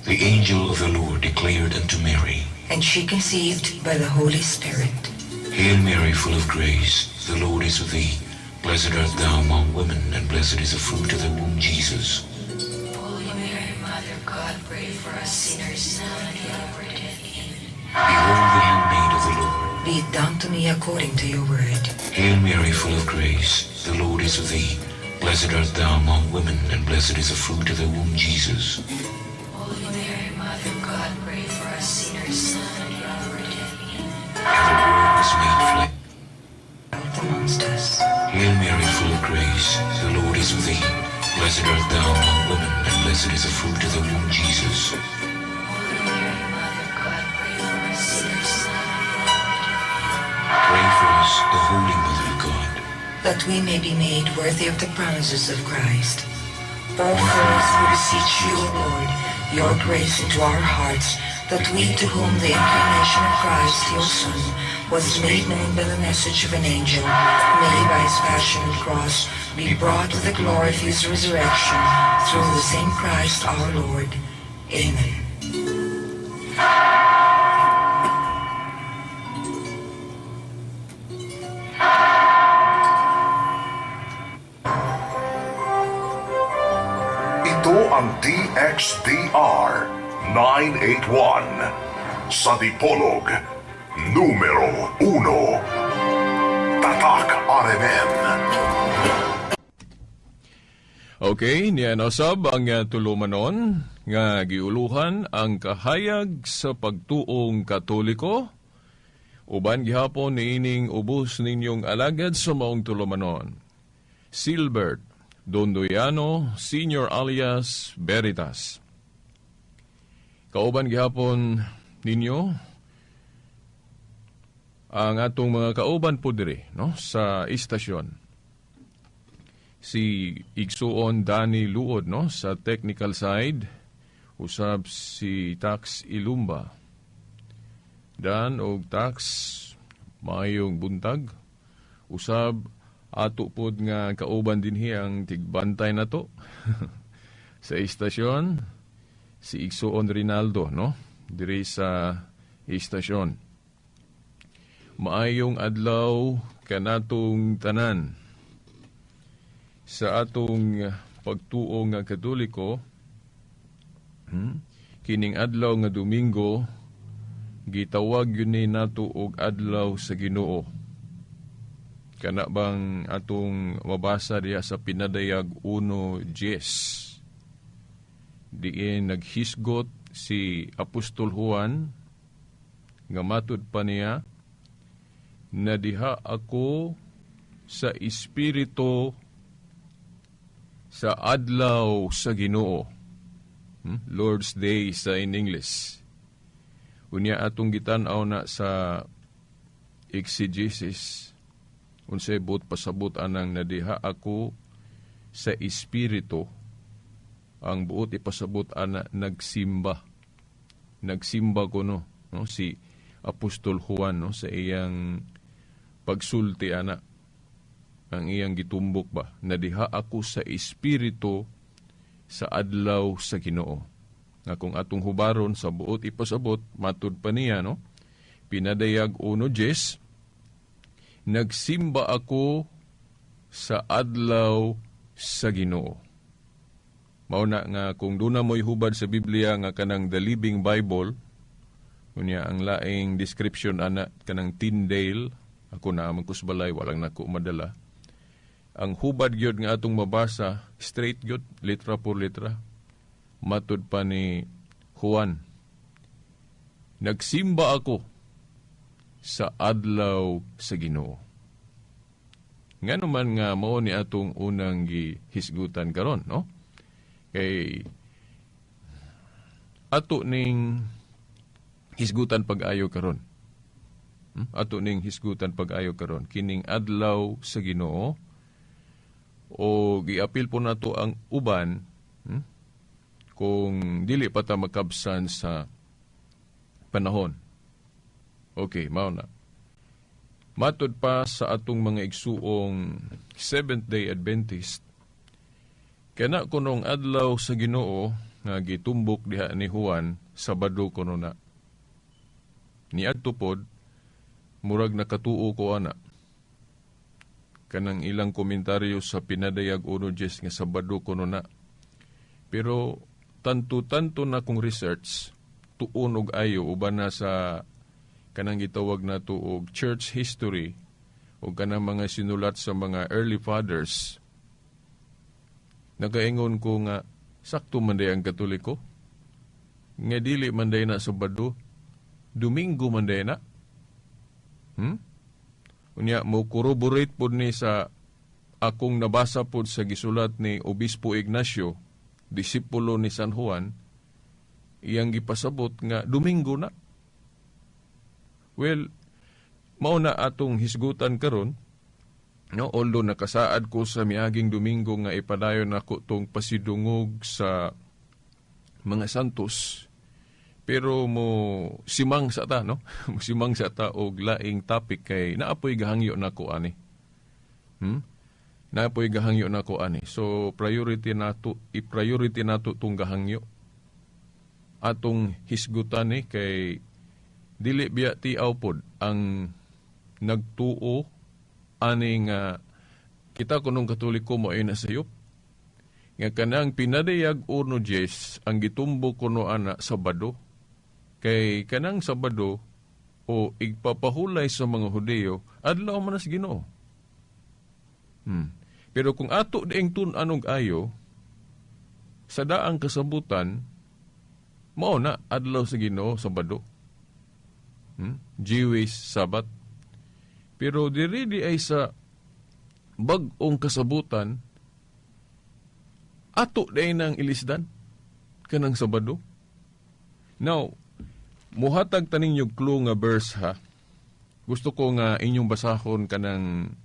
The angel of the Lord declared unto Mary, and she conceived by the Holy Spirit. Hail Mary, full of grace, the Lord is with thee. Blessed art thou among women, and blessed is the fruit of thy womb, Jesus. Holy Mary, Mother of God, pray for us sinners, now and at the hour of our death. Amen. Behold the handmaid of the Lord. Be it done to me according to your word. Hail Mary, full of grace, the Lord is with thee. Blessed art thou among women, and blessed is the fruit of thy womb, Jesus. Holy Mary, Mother of God, pray for us sinners, now and at the hour of our death. Amen. And the Word was made flesh. Amongst us. Hail Mary, full of grace, the Lord is with thee. Blessed art thou among women, and blessed is the fruit of thy womb, Jesus. Holy Mary, Mother of God, pray for us sinners, now and at the hour of our death. Amen. Pray for us, O Holy Mother of God, that we may be made worthy of the promises of Christ. Pour forth, we beseech you, O Lord, your grace into our hearts, that we to whom the incarnation of Christ, your Son, was made known by the message of an angel, may by his passion and cross be brought to the glory of his resurrection, through the same Christ our Lord. Amen. Ito ang DXDR 981 sa Dipolog, numero 1. Tatak RMN. Okay, niya nasab ang tulumanon nga giuluhan ang kahayag sa pagtuong Katoliko. Uban gihapon niining ubos ninyong alagad sa maong tulumanon, Silbert Dondoyano, Senior alias Veritas. Kauban gihapon ninyo ang atong mga kauban po diri, no, sa istasyon. Si Igsuon Danny Luod, no, sa technical side, usab si Tax Ilumba. Dan og Tax, maayong buntag. Usab ato pod nga kauban dinhi ang tigbantay nato sa istasyon, si Igsuon Rinaldo, no, diri sa istasyon. Maayong adlaw kanatong tanan. Sa atong pagtuo nga Katoliko, kining adlaw nga Domingo gitawag yun ni nato og adlaw sa Ginoo. Kana bang atong mabasa diha sa Pinadayag 1:10. Diin naghisgot si Apostol Juan nga matud pa niya na diha ako sa Espiritu sa adlaw sa Ginoo. Lord's Day sa in English. Unya atong gitan-aw na sa exegesis unsay buot pasabot anang nadiha ako sa Espiritu. Ang buot ipasabot ana nagsimba. Nagsimba ko no si Apostol Juan, no, sa iyang pagsulti ana, ang iyang gitumbok ba, nadiha ako sa Espiritu sa adlaw sa Ginoo. Nga kung atong hubaron sa buot ipasabot, matud pa niya, no, Pinadayag 1:10, nagsimba ako sa adlaw sa Ginoo. Mao na nga kung duna mo'y hubad sa Biblia nga kanang The Living Bible, unya ang laing description ana kanang Tyndale, ako na man kusbalay, walang nako madala. Ang hubad gyud nga atong mabasa, straight gyud, litra por litra, matud pa ni Juan, nagsimba ako sa adlaw sa Ginoo. Ngano man nga mao ni atong unang gihisgutan karon, no? Kay ato ning hisgutan pag-ayo karon. Ato ning hisgutan pag-ayo karon kining adlaw sa Ginoo, o giapil po nato ang uban, kung dili pa ta makabsan sa panahon. Okay, mao na. Matod pa sa atong mga igsuong Seventh-day Adventist, kana kunong adlaw sa Ginoo nga gitumbok diha ni Juan, Sabado kuno na. Niadto pod murag nakatuo ko ana kanang ilang komentaryo sa pinadayag 1:10 nga Sabado kuno na. Pero tanto-tanto na kong research tuon og ayo uban na sa kanang gitawag nato og church history o kanang mga sinulat sa mga early fathers, nakaingon ko nga sakto man day ang Katoliko nga dili man day na Sabado, Domingo man day na. Unya mo corroborate pod ni sa akong nabasa pod sa gisulat ni Obispo Ignacio, disipulo ni San Juan, iyang gipasabot nga Domingo na. Well, mao na atong hisgutan karon, no, although nakasaad ko sa miaging Domingo nga ipadayon nako tong pasidungog sa mga santos, pero mo simang sa ta, no? Mo simang sa ta og laing topic kay naapoy gahangyo nako ani. Naapoy gahangyo nako ani. So priority nato, i-priority nato tong gahangyo. Atong hisgutan ni kay dili biya tiaw pod ang nagtuo ani nga kita kunong Katoliko mo ay nasayop nga kanang pinadayag 1:10 ang gitumbo kuno ana Sabado. Kay kanang Sabado o igpapahulay sa mga Hudiyo, adlaw man as Ginoo. Pero kung ato dieng tun-an og ayo sa daang kasabutan, mao na adlaw sa Ginoo Sabado. Jewish Sabbath. Pero diri di ay sa bag-ong kasabutan, ato di nang ilisdan kanang Sabado. Now, muhatag ta ninyo clue nga verse ha. Gusto ko nga inyong basahon kanang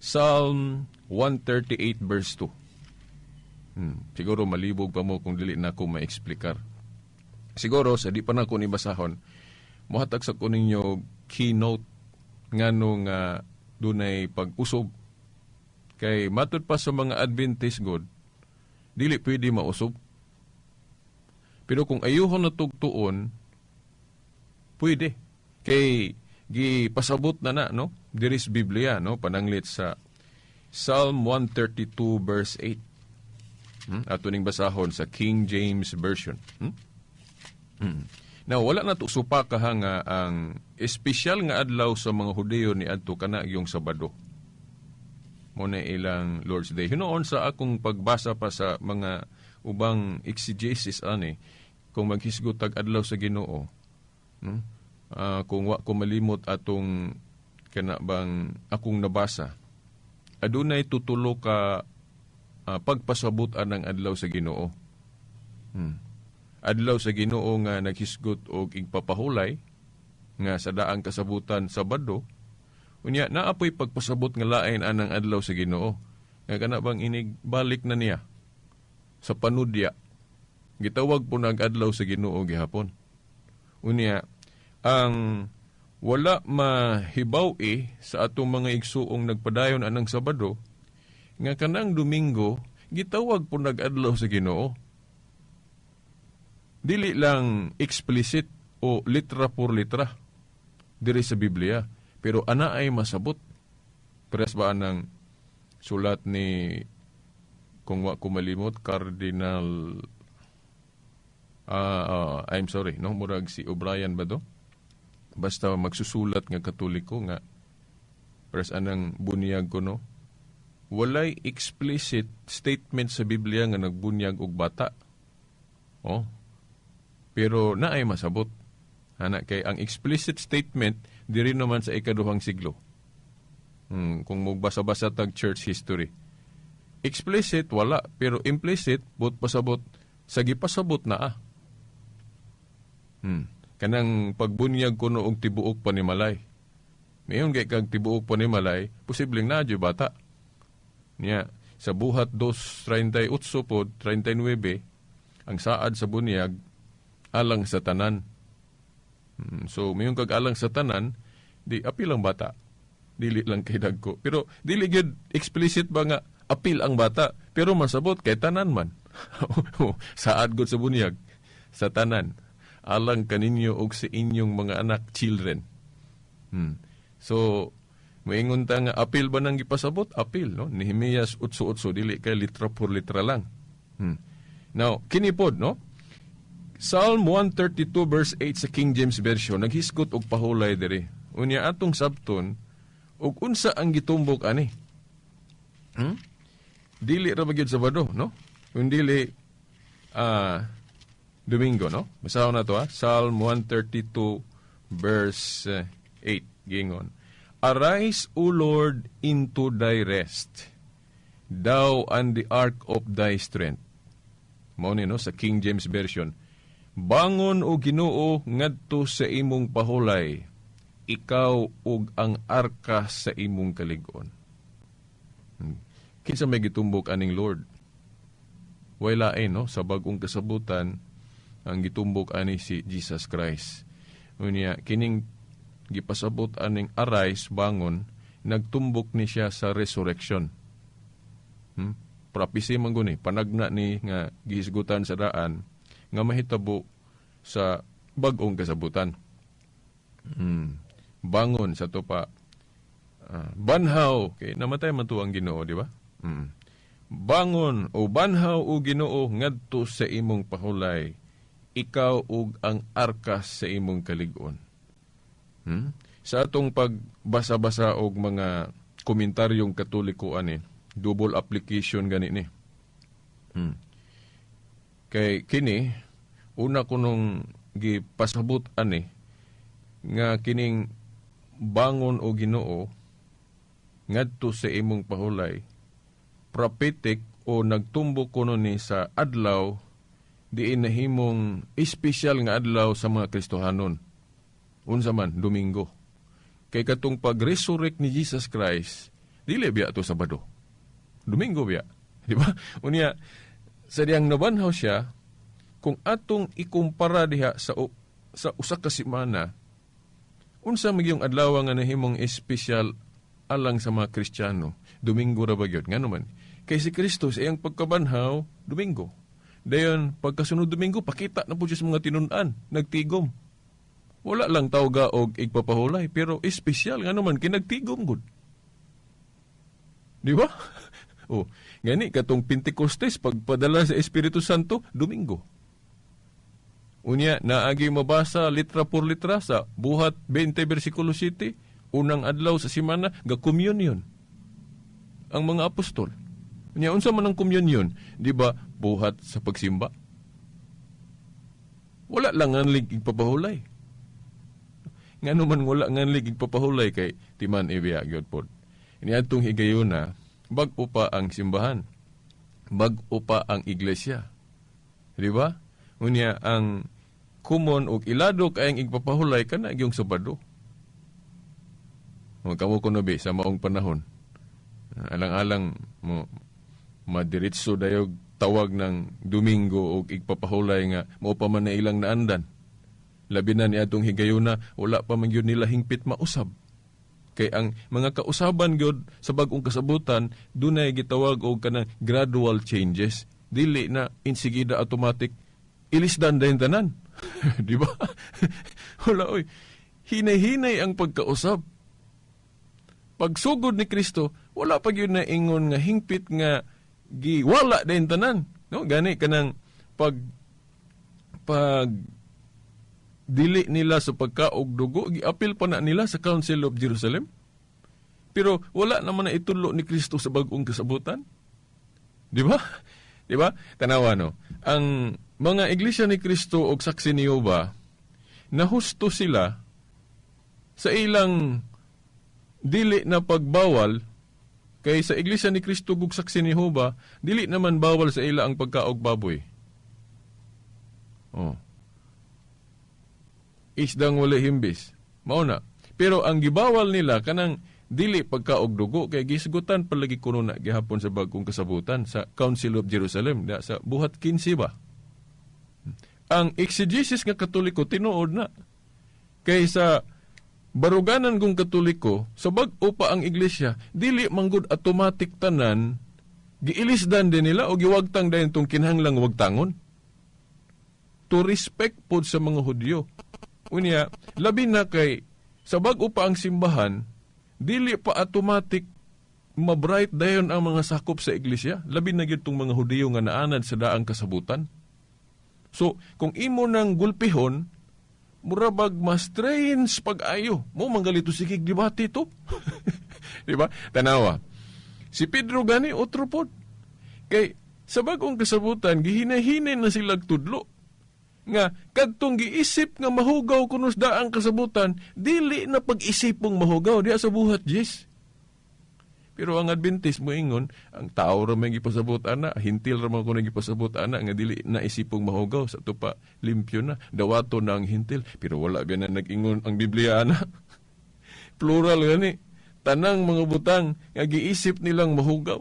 Psalm 138 verse 2. Siguro malibog pa mo kung dili na ako ma-explikar. Siguro sa di pa na ako ni basahon, muhatag sa ko ninyo keynote ngano nga dunay pag-usob. Kay matud pa sa mga Adventist God, dili pwede mausob. Pero kung ayuhon na tugtuon, pwede. Kay gipasabot na na, no? Diri sa Biblia, no? Pananglit sa Psalm 132 verse 8. Ato ning basahon sa King James Version. Now, wala na to supaka ha nga ang espesyal nga adlaw sa mga Hudiyo ni adto kana yung Sabado. Mo na ilang Lord's Day. Hinuon sa akong pagbasa pa sa mga ubang exegesis ani, kung maghisgot tag adlaw sa Ginoo, no? Kung wa ko malimot atong kana bang akong nabasa, adunay tutulo ka pagpasabot anang adlaw sa Ginoo. Adlaw sa Ginoo nga naghisgot og igpapahulay nga sa daang kasabutan Sabado. Unya naapoy pagpasabot nga lain anang adlaw sa Ginoo. Nga kana bang inig balik na niya sa panudya. Gitawag po nag adlaw sa Ginoo gihapon. Unya ang wala mahibaw-i sa atong mga igsuong nagpadayon anang Sabado nga kanang Domingo gitawag po nag-adlaw sa Ginoo. Dili lang explicit o litra por litra diri sa Biblia, pero ana ay masabot. Parehas ba anang sulat ni, kung wa ko malimot, Cardinal, I'm sorry, no, murag si O'Brien ba do? Basta magsusulat nga Katoliko nga parehas anang bunyag ko, no? Walay explicit statement sa Biblia nga nagbunyag og bata. Oh. Pero naay masabot. Ana kay ang explicit statement diri naman sa ikaduhang siglo. Kung magbasa-basa tag church history. Explicit wala, pero implicit but pasabot sa gipasabot na ah. Kanang pagbunyag kuno og tibuok panimalay. Mayon kay kag tibuok panimalay, posibleng naa jud bata. Niya sa Buhat 2:38 pod 39 ang saad sa bunyag alang sa tanan. So mayon kag alang sa tanan, di apil ang bata. Dili lang kay dagko. Pero dili gyud explicit ba nga apil ang bata, pero masabot kay tanan man. Saad gud sa bunyag sa tanan alang kaninyo og sa inyong mga anak, children. So moingon ta nga apil ba nang gipasabot? Apil, no? Nehemias 8:8, dili kay litra por litra lang. Now, kini pod, no? Psalm 132 verse 8 sa King James Version naghisgot og pahulay diri. Unya atong sabton og unsa ang gitumbok ani? Dili ra ba gyud Sabado, no? Kung dili Domingo, no? Basahon na to, ha? Psalm 132 verse 8 gingon. "Arise, O Lord, into thy rest, thou and the ark of thy strength." Mao ni, no, sa King James Version. Bangon, o Ginoo, ngadto sa imong pahulay, ikaw ug ang arka sa imong kalig-on. Kinsa may gitumbok aning Lord? Way lain, no, sa bagong kasabutan ang gitumbok ani si Jesus Christ. Unya kining gipasabot aning "arise", bangon, nagtumbok ni siya sa resurrection. Prophecy man guni, panagna ni nga gihisgutan sa daan nga mahitabo sa bag-ong kasabutan. Bangon sa tupa. Banhaw kay namatay man to ang Ginoo, di ba? Bangon o banhaw o Ginoo ngadto sa imong pahulay, ikaw ug ang arka sa imong kalig-on. Sa atong pagbasa-basa og mga komentaryong Katoliko ani, double application gani ni. Kay kini una kunong gipasabot ani nga kining "bangon o Ginoo ngadto sa imong pahulay", prophetic o nagtumbok kuno ni sa adlaw diin nahimong espesyal nga adlaw sa mga Kristohanon. Unsa man? Domingo. Kay katong pag-resurrect ni Jesus Christ, dili biya to Sabado. Domingo biya. Di ba? Unya, sa diyang nabanhaw siya, kung atong ikumpara diha sa usa ka semana, unsa magyong adlaw nga nahimong espesyal alang sa mga Kristiyano? Domingo ra ba gyud? Ngano man? Kay si Kristo sa iyang pagkabanhaw, Domingo. Dayon, pagkasunod Domingo, pakita na po siya sa mga tinun-an, nagtigom. Wala lang tawga og igpapahulay, pero espesyal nga naman, kinagtigom gud. Di ba? O, gani, katong Pentecostes, pagpadala sa Espiritu Santo, Domingo. Unya, naagi mabasa litra por litra sa Buhat 20 versikulo 7, unang adlaw sa semana, ga communion ang mga apostol. Unya, unsa man ang communion? Di ba, buhat sa pagsimba? Wala lang nganlig igpapahulay. Ngano man wala nganlig igpapahulay? Kay timan ibiya gyud pod. Niadtong higayuna, bag-o pa ang simbahan. Bag-o pa ang iglesia. Di ba? Unya ang kumon og ilado kay ang igpapahulay kana gyung Sabado. O kamo kuno bi sa maong panahon. Alang-alang mo madiretso dayog tawag ng Domingo og igpapahulay nga mao pa man na ilang naandan. Labi na ni atong higayuna, wala pa man gyud nila hingpit mausab. Kay ang mga kausaban gyud sa bag-ong kasabutan, dunay gitawag og kanang gradual changes. Dili na insigida automatic ilisdan dayon tanan. Di ba? Wala oy. Hinay-hinay ang pagkausab. Pagsugod ni Kristo, wala pa gyud na ingon nga hingpit nga giwala dayon tanan. No, gani kanang pag dili nila sa pagkaog dugo, giapil pa na nila sa Council of Jerusalem. Pero wala naman na itulo ni Kristo sa bag-ong kasabutan. Di ba? Di ba? Tanawa, no. Ang mga Iglesia ni Kristo og Saksi ni Jehova, nahusto sila sa ilang dili na pagbawal, kay sa Iglesia ni Kristo ug Saksi ni Jehova, dili naman bawal sa ila ang pagkaog baboy. Oh. Isdang wala himbis. Mao na. Pero ang gibawal nila kanang dili pagkaog dugo, kay gisgutan palagi kuno na gihapon sa bagong kasabutan sa Council of Jerusalem da, sa Buhat 15 ba. Ang exegesis nga Katoliko tinuod na. Kay sa baruganan kong Katoliko, sa bag-o pa ang iglesia, dili manggod automatic tanan Giilisdan din nila o giwagtang dayon tong kinahanglang wagtangon. To respect pod sa mga Hudyo. Unya, labi na kay sa bag-o pa ang simbahan, dili pa automatic mabright dayon ang mga sakop sa iglesia. Labi na gyud tong mga Hudiyo nga naanad sa daang kasabutan. So, kung imo nang gulpihon, murabag mas strange pag-ayo. Mo manggalito sige debate to. Di ba? Tanawa. Si Pedro gani otro pod. Kay sa bag-ong kasabutan gihinahinay na sila tudlo. Nga kadtong giisip nga mahugaw kuno sa daang kasabutan, dili na pag-isipong mahugaw diha sa buhat Jess. Pero ang Adventist moingon, ang tao ra may gipasabot ana, hintil ra man kuno gipasabot ana nga dili na isipong mahugaw sa tupa limpyo na, dawato na ang hintil, pero wala ba na nag-ingon ang Biblia ana. Plural gani. Tanang mga butang nga giisip nilang mahugaw.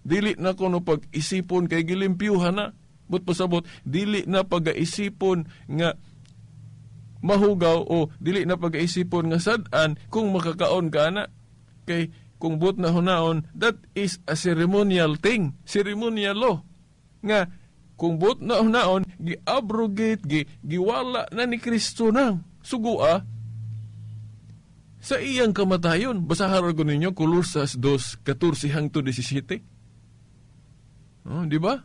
Dili na kuno pag-isipon kay gilimpyuhan na. But pasabot, dili na pag-isipon nga mahugaw o dili na pag-isipon nga sad-an kung makakaon ka na. Kay kung but na hunaon, that is a ceremonial thing, ceremonial law. Nga kung but na hunaon, gi-abrogate, giwala na ni Kristo nang sugua sa iyang kamatayon. Basahan ko ninyo, Colosas 2:14 hangtod 17. Oh, di ba?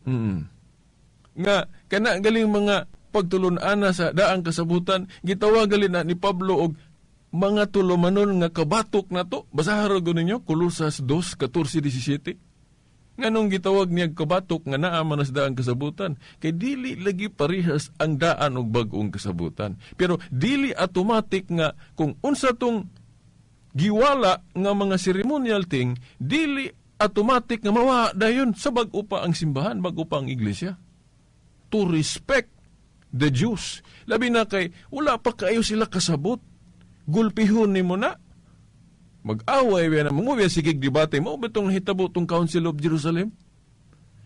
Nga, kana galing mga pagtulun-ana sa daang kasabutan, gitawag galin na ni Pablo og mga tulumanon nga kabatok na to. Basahan ko ninyo, Colosas 2:14-17. Nganong gitawag niya kabatok nga naa man sa daang kasabutan? Kay dili lagi parehas ang daan og bag-ong kasabutan. Pero dili automatic nga kung unsa tong giwala nga mga ceremonial thing, dili automatic nga mawa dayon sa bag-o pa ang simbahan, bag-o pa ang iglesia. To respect the Jews. Labi na kay wala pa kaayo sila kasabot. Gulpihon nimo na. Mag-away ba na, mangubi sige debate mo ba itong nahitabo itong Council of Jerusalem?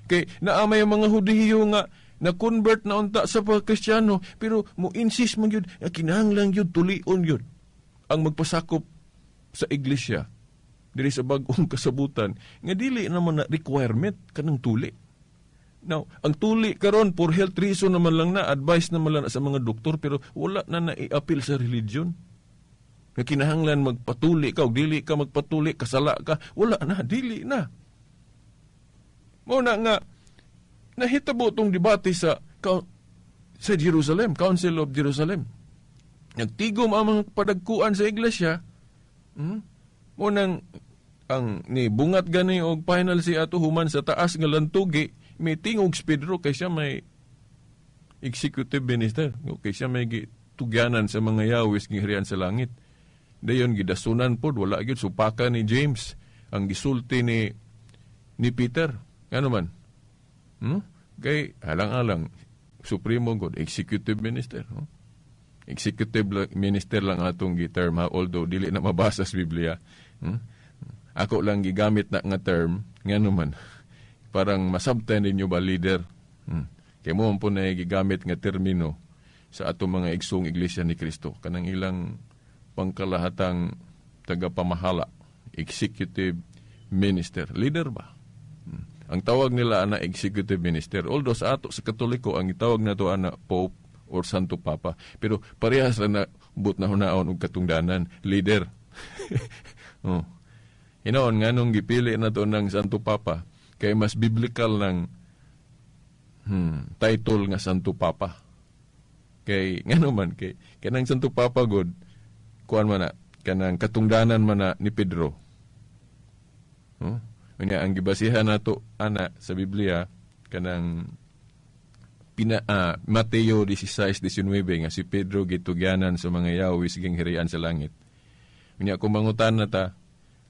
Kay naamay ang mga Hudiyo nga na-convert na unta sa pagkristyano, pero mo insist man yun, kinahanglan yun, tulion yun ang magpasakop sa iglesia diri sa bag-ong kasabutan nga dili naman na requirement kanang tuli. Now, ang tuli karon for health reason naman lang na, advice naman lang na sa mga doktor, pero wala na nai-appeal sa religion. Nga kinahanglan magpatuli ka, o dili ka magpatuli, kasala ka, wala na, dili na. Mao na nga, nahitabo tong debate sa Jerusalem, Council of Jerusalem. Nagtigom ang mga padagkuan sa iglesia. Mao nang, ang ni bungat gani og final si ato human sa taas nga lantugi, may tingog si Pedro kay siya may executive minister, kay siya may gitugyanan sa mga yawis giharian sa langit. Dayon gidasunan pod, wala gyud supaka ni James ang gisulti ni Peter. Ngano man? Kay alang-alang supremo god executive minister, no? Executive minister lang atong gi-term, ha? Although dili na mabasa sa Biblia. Ako lang gigamit na nga term, ngano man? Parang masabtan ninyo ba leader? Kay mo po na gigamit nga termino sa atong mga igsoong Iglesia ni Kristo kanang ilang pangkalahatang tagapamahala, executive minister, leader ba? Ang tawag nila ana executive minister. Although sa ato sa Katoliko ang itawag nato ana Pope or Santo Papa, pero parehas ra na but na hunaon og katungdanan, leader. Oh. Hinoon nganong gipili nato ng Santo Papa kay mas biblical ng title nga Santo Papa. Kay ngano man kay kanang Santo Papa god kuan man na kanang katungdanan man na ni Pedro. Huh? Unya ang gibasihan nato ana sa Biblia kanang Mateo 16:19 nga si Pedro gitugyanan sa mga yawis ging hirian sa langit. Unya kung mangutan na ta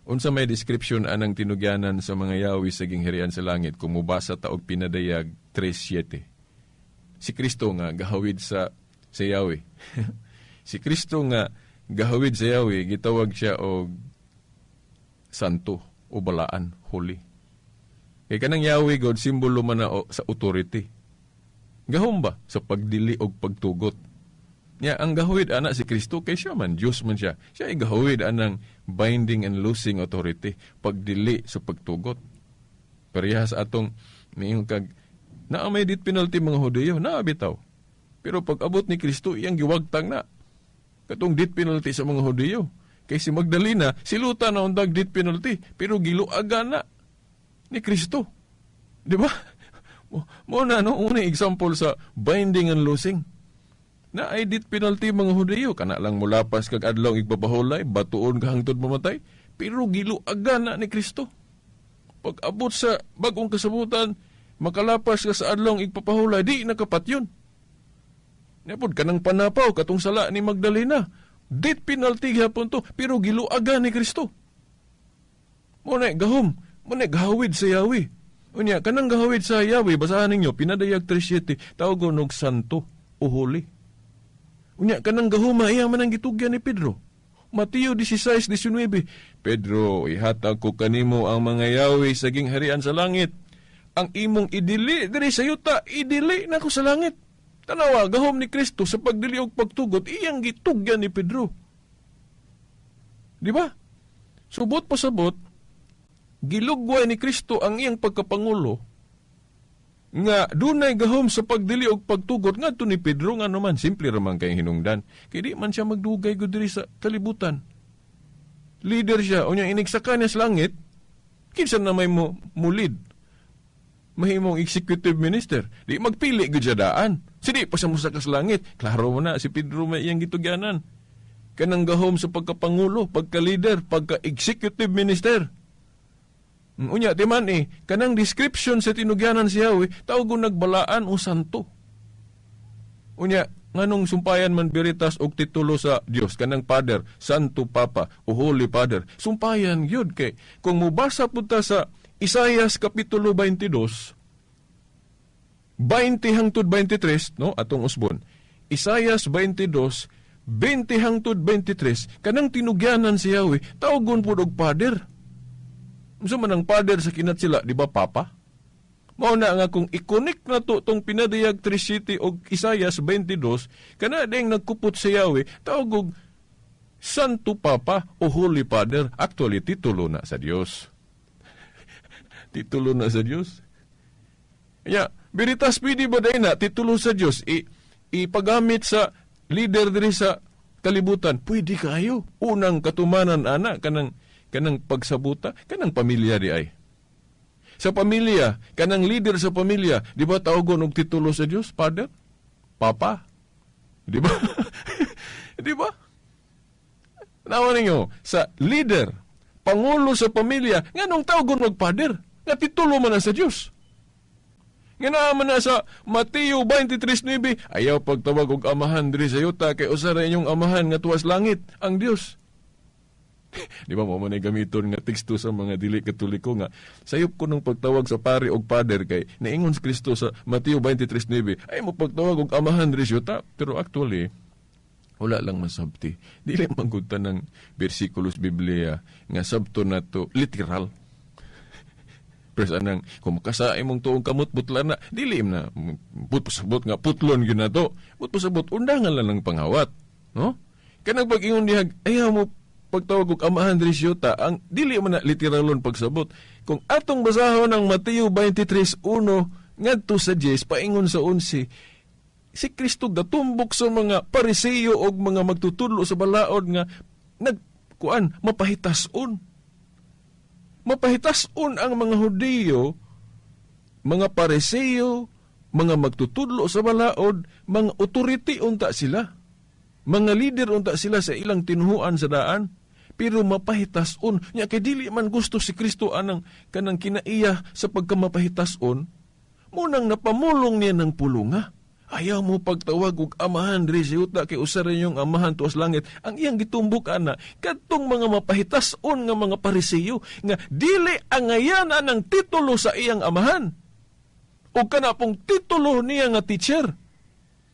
unsa may description anang tinugyanan sa mga yawis sa gingharian sa langit kung mubasa ta og Pinadayag 3:7. Si Kristo nga gahawid sa Yahweh. Si Kristo nga gahawid sa Yahweh, gitawag siya og santo o balaan, holy. Kay kanang Yahweh God simbolo man na sa authority. Gahom ba sa pagdili og pagtugot? Nya ang gahawid ana si Kristo kay siya man Dios man siya. Siya ay gahawid anang binding and loosing authority, pagdili sa pagtugot. Parehas atong niingon kag naa may death penalty mga Hudiyo, naa bitaw. Pero pag abot ni Kristo, iyang giwagtang na. Katong death penalty sa mga Hudiyo. Kay si Magdalena, siluta na undag death penalty, pero giluagan na ni Kristo. Di ba? Mo na, no? Una example sa binding and loosing. Na ay death penalty mga Hudiyo. Kana lang mulapas kag adlaw igpapahulay, batuon ka hangtod mamatay, pero giluagan na ni Kristo. Pag abot sa bagong kasabutan, makalapas ka sa adlaw igpapahulay, di nakapatyon. Napod kanang panapaw katong sala ni Magdalena. Death penalty gyapon to, pero giluagan ni Kristo. Mo na gahom, mo na gahawid sa Yahweh. Unya kanang gahawid sa Yahweh, basahan ninyo Pinadayag 3:7, tawgon og santo o holy. Unya kanang gahuma iya man ang gitugyan ni Pedro. Mateo 16:19, Pedro, ihatag ko kanimo ang mga Yahweh sa gingharian sa langit. Ang imong idili diri sa yuta, idili nako sa langit. Tanawa, gahom ni Kristo sa pagdili og pagtugot, iyang gitugyan ni Pedro. Di ba? Subot pasabot, gilugway ni Kristo ang iyang pagkapangulo nga dunay gahom sa pagdili og pagtugot ngadto ni Pedro, nga naman simple ra man kay hinungdan. Kay di man siya magdugay gud diri sa kalibutan. Leader siya, unya inigsaka niya sa langit, kinsa na may mulid? Mahimong executive minister. Di magpili gud siya daan. Sige, pa siya mosaka sa langit. Klaro mo na, si Pedro may iyang gitugyanan. Kanang gahom sa pagkapangulo, pagka-leader, pagka-executive minister. Unya, di man kanang description sa tinugyanan si Yahweh, tawag nagbalaan o santo. Unya, nganong sumpayan man Veritas og titulo sa Dios, kanang Father, Santo Papa, o Holy Father, sumpayan gyud kay kung mobasa pud ta sa Isayas Kapitulo 22, 20 hangtod 23, no, atong usbon. Isayas 22, 20 hangtod 23, kanang tinugyanan si Yahweh, tawgon pud og Father. Unsa man ang Father sa kinat sila, di ba Papa? Mao na nga kung i-connect na to tong Pinadayag 3:7 og Isayas 22, kana ding nagkupot si Yahweh, tawag og Santo Papa o Holy Father. Actually, titulo na sa Dios. Titulo na sa Dios. Ya, Veritas pwede ba dahil na titulo sa Dios ipagamit sa leader diri sa kalibutan? Pwede kayo. Unang katumanan ana kanang pagsabuta, kanang pamilya di ay. Sa pamilya, kanang leader sa pamilya, di ba tawagon og titulo sa Dios? Father? Papa? Di ba? Di ba? Nawa ninyo, sa leader, pangulo sa pamilya, nganong tawagon og Father? Nga titulo man na sa Dios. Nga naa man na sa Mateo 23:9, ayaw pagtawag og amahan diri sa yuta kay usa ra inyong amahan nga tuwas langit, ang Dios. Di ba mo man ay gamiton nga teksto sa mga dili Katoliko nga sayop ko nung pagtawag sa pari og father kay naingon si Kristo sa Mateo 23:9, ay mo pagtawag og amahan diri sa yuta, pero actually wala lang masabti. Dili man gud tanang bersikulos Biblia nga sabto nato literal. Pero anang kung makasa imong tuong kamot butla na, dili na but pasabot nga putlon gyud nato. But pasabot undangan lang ng panghawat, no? Kanang pag-ingon diha, ayaw mo pagtawag og amahan diri sa yuta, ang dili man na literalon pagsabot. Kung atong basahon ang Mateo 23:1 ngadto sa 10 paingon sa 11, si Kristo gatumbok sa mga Pariseo og mga magtutudlo sa balaod nga nagkuan mapahitason. Mapahitason ang mga Hudiyo, mga Pariseo, mga magtutudlo sa balaod, mga authority unta sila. Mga leader unta sila sa ilang tinuhuan sa daan. Pero mapahitason nya kay dili man gusto si Kristo anang kanang kinaiya sa pagkamapahitason, munang napamulong niya ng pulunga. Ayaw mo pagtawag og amahan diri sa yuta kay usa ra inyong amahan tuwas langit. Ang iyang gitumbok ana kadtong mga mapahitason nga mga Pariseo nga dili angayan anang titulo sa iyang amahan o kana pong titulo niya nga teacher.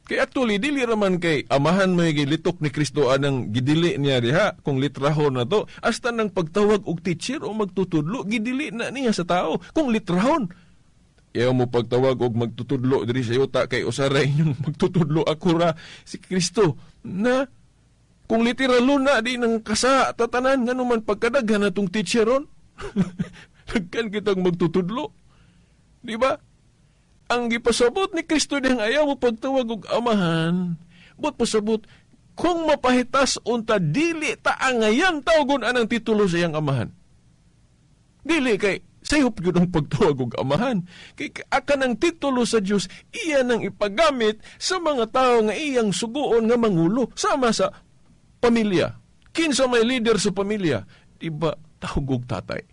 Kay actually dili ra man kay amahan may gilitok ni Kristo anang gidili niya diha kung litrahon na to, hasta nang pagtawag og teacher o magtutudlo gidili na niya sa tao kung litrahon. Ayaw mo pagtawag og magtutudlo diri sa yuta kay usa ra inyong magtutudlo, ako ra si Kristo. Na kung literalo na di nang kasa tatanan, ngano man pagkadaghan natong teacher ron. Daghan kitang magtutudlo. Di ba? Ang gipasabot ni Kristo dihang ayaw mo pagtawag og amahan, but pasabot, kung mapahitas unta dili ta angayan tawgon anang titulo sa iyang amahan. Dili kay sayop gyud ang pagtawag og amahan. Kay akan ang titulo sa Dios iya nang ipagamit sa mga tawo nga iyang suguon nga mangulo sama sa pamilya. Kinsa may leader sa pamilya, di ba tawag og tatay?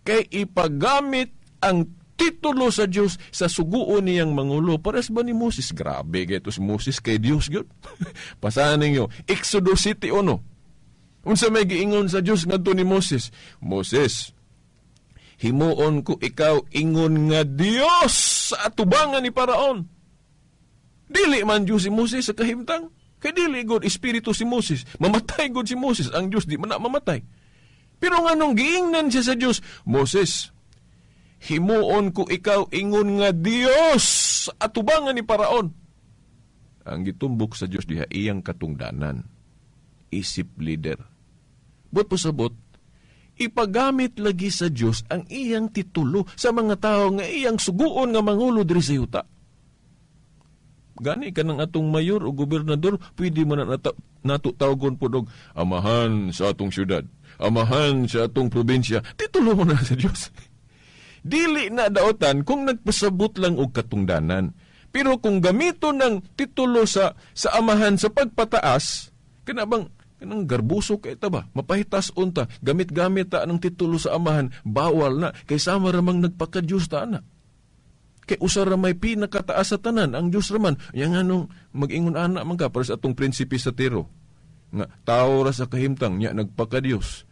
Kay ipagamit ang titulo sa Dios sa suguon niyang mangulo. Pares ba ni Moses? Grabe kay si Moses kay Dios gyud. Pasahan ninyo, Exodus 7:1. Unsa may giingon sa Dios ngadto ni Moses? Moses, himuon ko ikaw ingon nga Dios sa atubangan ni Paraon. Dili man Dios si Moses sa kahimtang. Kay dili god espiritu si Moses. Mamatay god si Moses. Ang Dios di man na mamatay. Pero nganong giingnan siya sa Dios? Moses, himuon ko ikaw ingon nga Dios sa atubangan ni Paraon. Ang gitumbok sa Dios diha iyang katungdanan. Isip leader. But pasabot, ipagamit lagi sa Dios ang iyang titulo sa mga tao nga iyang suguon nga mangulo diri sa yuta. Gani ka ng atong mayor o gobernador, pwede man na nato tawgon pod og amahan sa atong syudad, amahan sa atong probinsya. Titulo mo na sa Dios. Dili na daotan kung nagpasabot lang og katungdanan. Pero kung gamito ng titulo sa amahan sa pagpataas, kana bang kanang garbuso kay ta ba? Mapahitas unta, gamit-gamit ta ng titulo sa amahan, bawal na kay sama ramang nagpaka-Dios ta ana. Kay usa ra may pinakataas sa tanan, ang Dios raman. Yang anong mag-ingon ana man ka para sa atong prinsipe sa Tiro. Nga tao ra sa kahimtang nya nagpaka-Dios.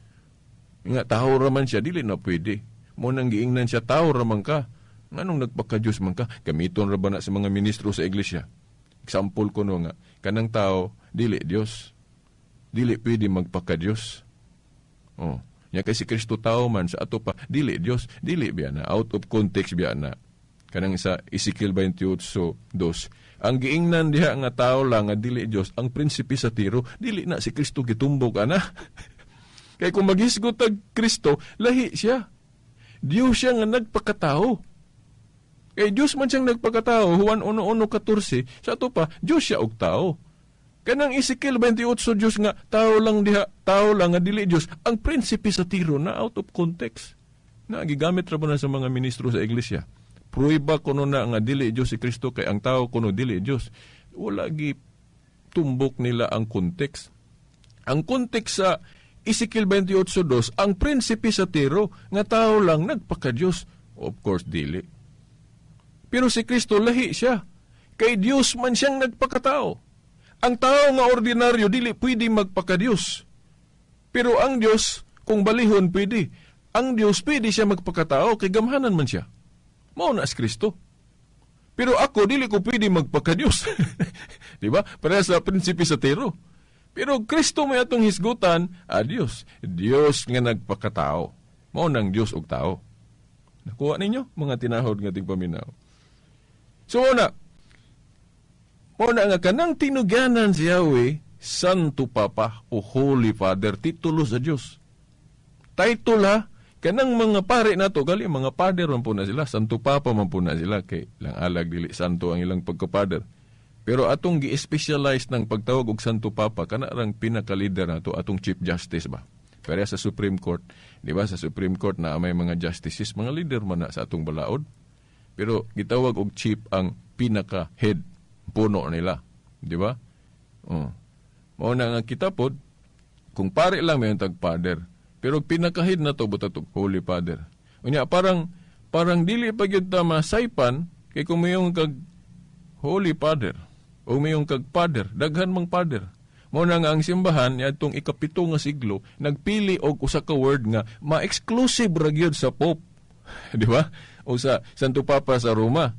Nga tao ra man siya, dili na pwede. Mo nang giingnan siya, tao ra man ka. Nganong nagpaka-Dios man ka? Gamiton ra ba na sa mga ministro sa iglesia? Example ko no nga, kanang tao dili Dios. Dili pwede magpaka-Dios. Oh, nya kay si Kristo tao man sa ato pa, dili Dios, dili biya na, out of context biya na. Kanang sa Ezekiel 28:2, ang giingnan diha nga tao lang nga dili Dios, ang prinsipe sa Tiro, dili na si Kristo gitumbok ana. Kay kung maghisgot tag Kristo, lahi siya. Dios siya nga nagpakatao. Kay Dios man siyang nagpakatao, Juan 1:1-14, sa ato pa, Dios siya og tao. Kanang Ezekiel 28, Dios nga tao lang diha, tao lang nga dili Dios, ang prinsipe sa Tiro na out of context. Na gigamit ra ba na sa mga ministro sa iglesia. Pruiba kuno na nga dili Dios si Kristo kay ang tao kuno dili Dios. Wala gi tumbok nila ang context. Ang context sa Ezekiel 28:2, ang prinsipe sa Tiro nga tao lang nagpaka-Dios. Of course dili. Pero si Kristo lahi siya. Kay Dios man siyang nagpakatao. Ang tao nga ordinaryo dili pwede magpaka-Dios. Pero ang Dios kung balihon pwede. Ang Dios pwede siya magpakatao kay gamhanan man siya. Mao na si Kristo. Pero ako dili ko pwede magpaka-Dios. Di ba? Para sa prinsipe sa Tiro. Pero Kristo may atong hisgutan, Dios. Dios nga nagpakatao. Mao nang Dios og tao. Nakuha ninyo mga tinahod nga tigpaminaw. So una, mao na nga kanang tinugyanan si Yahweh, Santo Papa o Holy Father, titulo sa Dios. Title ha, kanang mga pare nato gali mga father man po na sila, Santo Papa man po na sila kay lang alag dili santo ang ilang pagka-father. Pero atong gi-specialize ng pagtawag og Santo Papa kana rang pinaka-leader nato atong Chief Justice ba. Pero sa Supreme Court, di ba sa Supreme Court na may mga justices, mga leader man na sa atong balaod. Pero gitawag og chief ang pinaka-head puno nila, di ba? Oh. Mao na nga kita pod kung pare lang may tag father. Pero pinaka-head na to buta tog Holy Father. Unya parang dili pa gyud ta masaypan kay kung mayong kag Holy Father o mayong kag Father, daghan mang Father. Mao na nga ang simbahan niadtong 7 nga siglo nagpili og usa ka word nga ma-exclusive ra gyud sa Pope. Di ba? O sa Santo Papa sa Roma.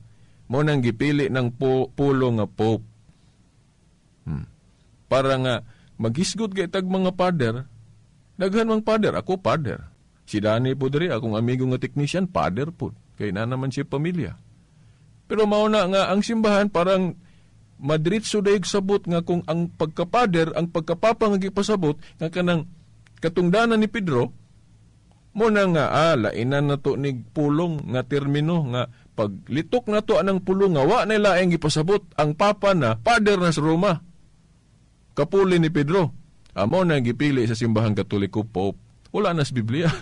Mao nang gipili ng pulo nga Pope. Para nga maghisgot kay tag mga father, daghan mang father, ako father. Si Danny po diri, akong amigo nga technician, father po. Kay na naman siya pamilya. Pero mao na nga ang simbahan parang madritso dayeg sabot nga kung ang pagka-father, ang pagkapapa nga gipasabot nga kanang katungdanan ni Pedro, Muna nga lainan na to ni pulong nga termino nga paglitok na to anang pulong nga wa na laing gipasabot ang papa na pader na sa Roma. Kapuli ni Pedro. Amo na gipili sa Simbahan Katoliko Pope. Wala na sa Biblia.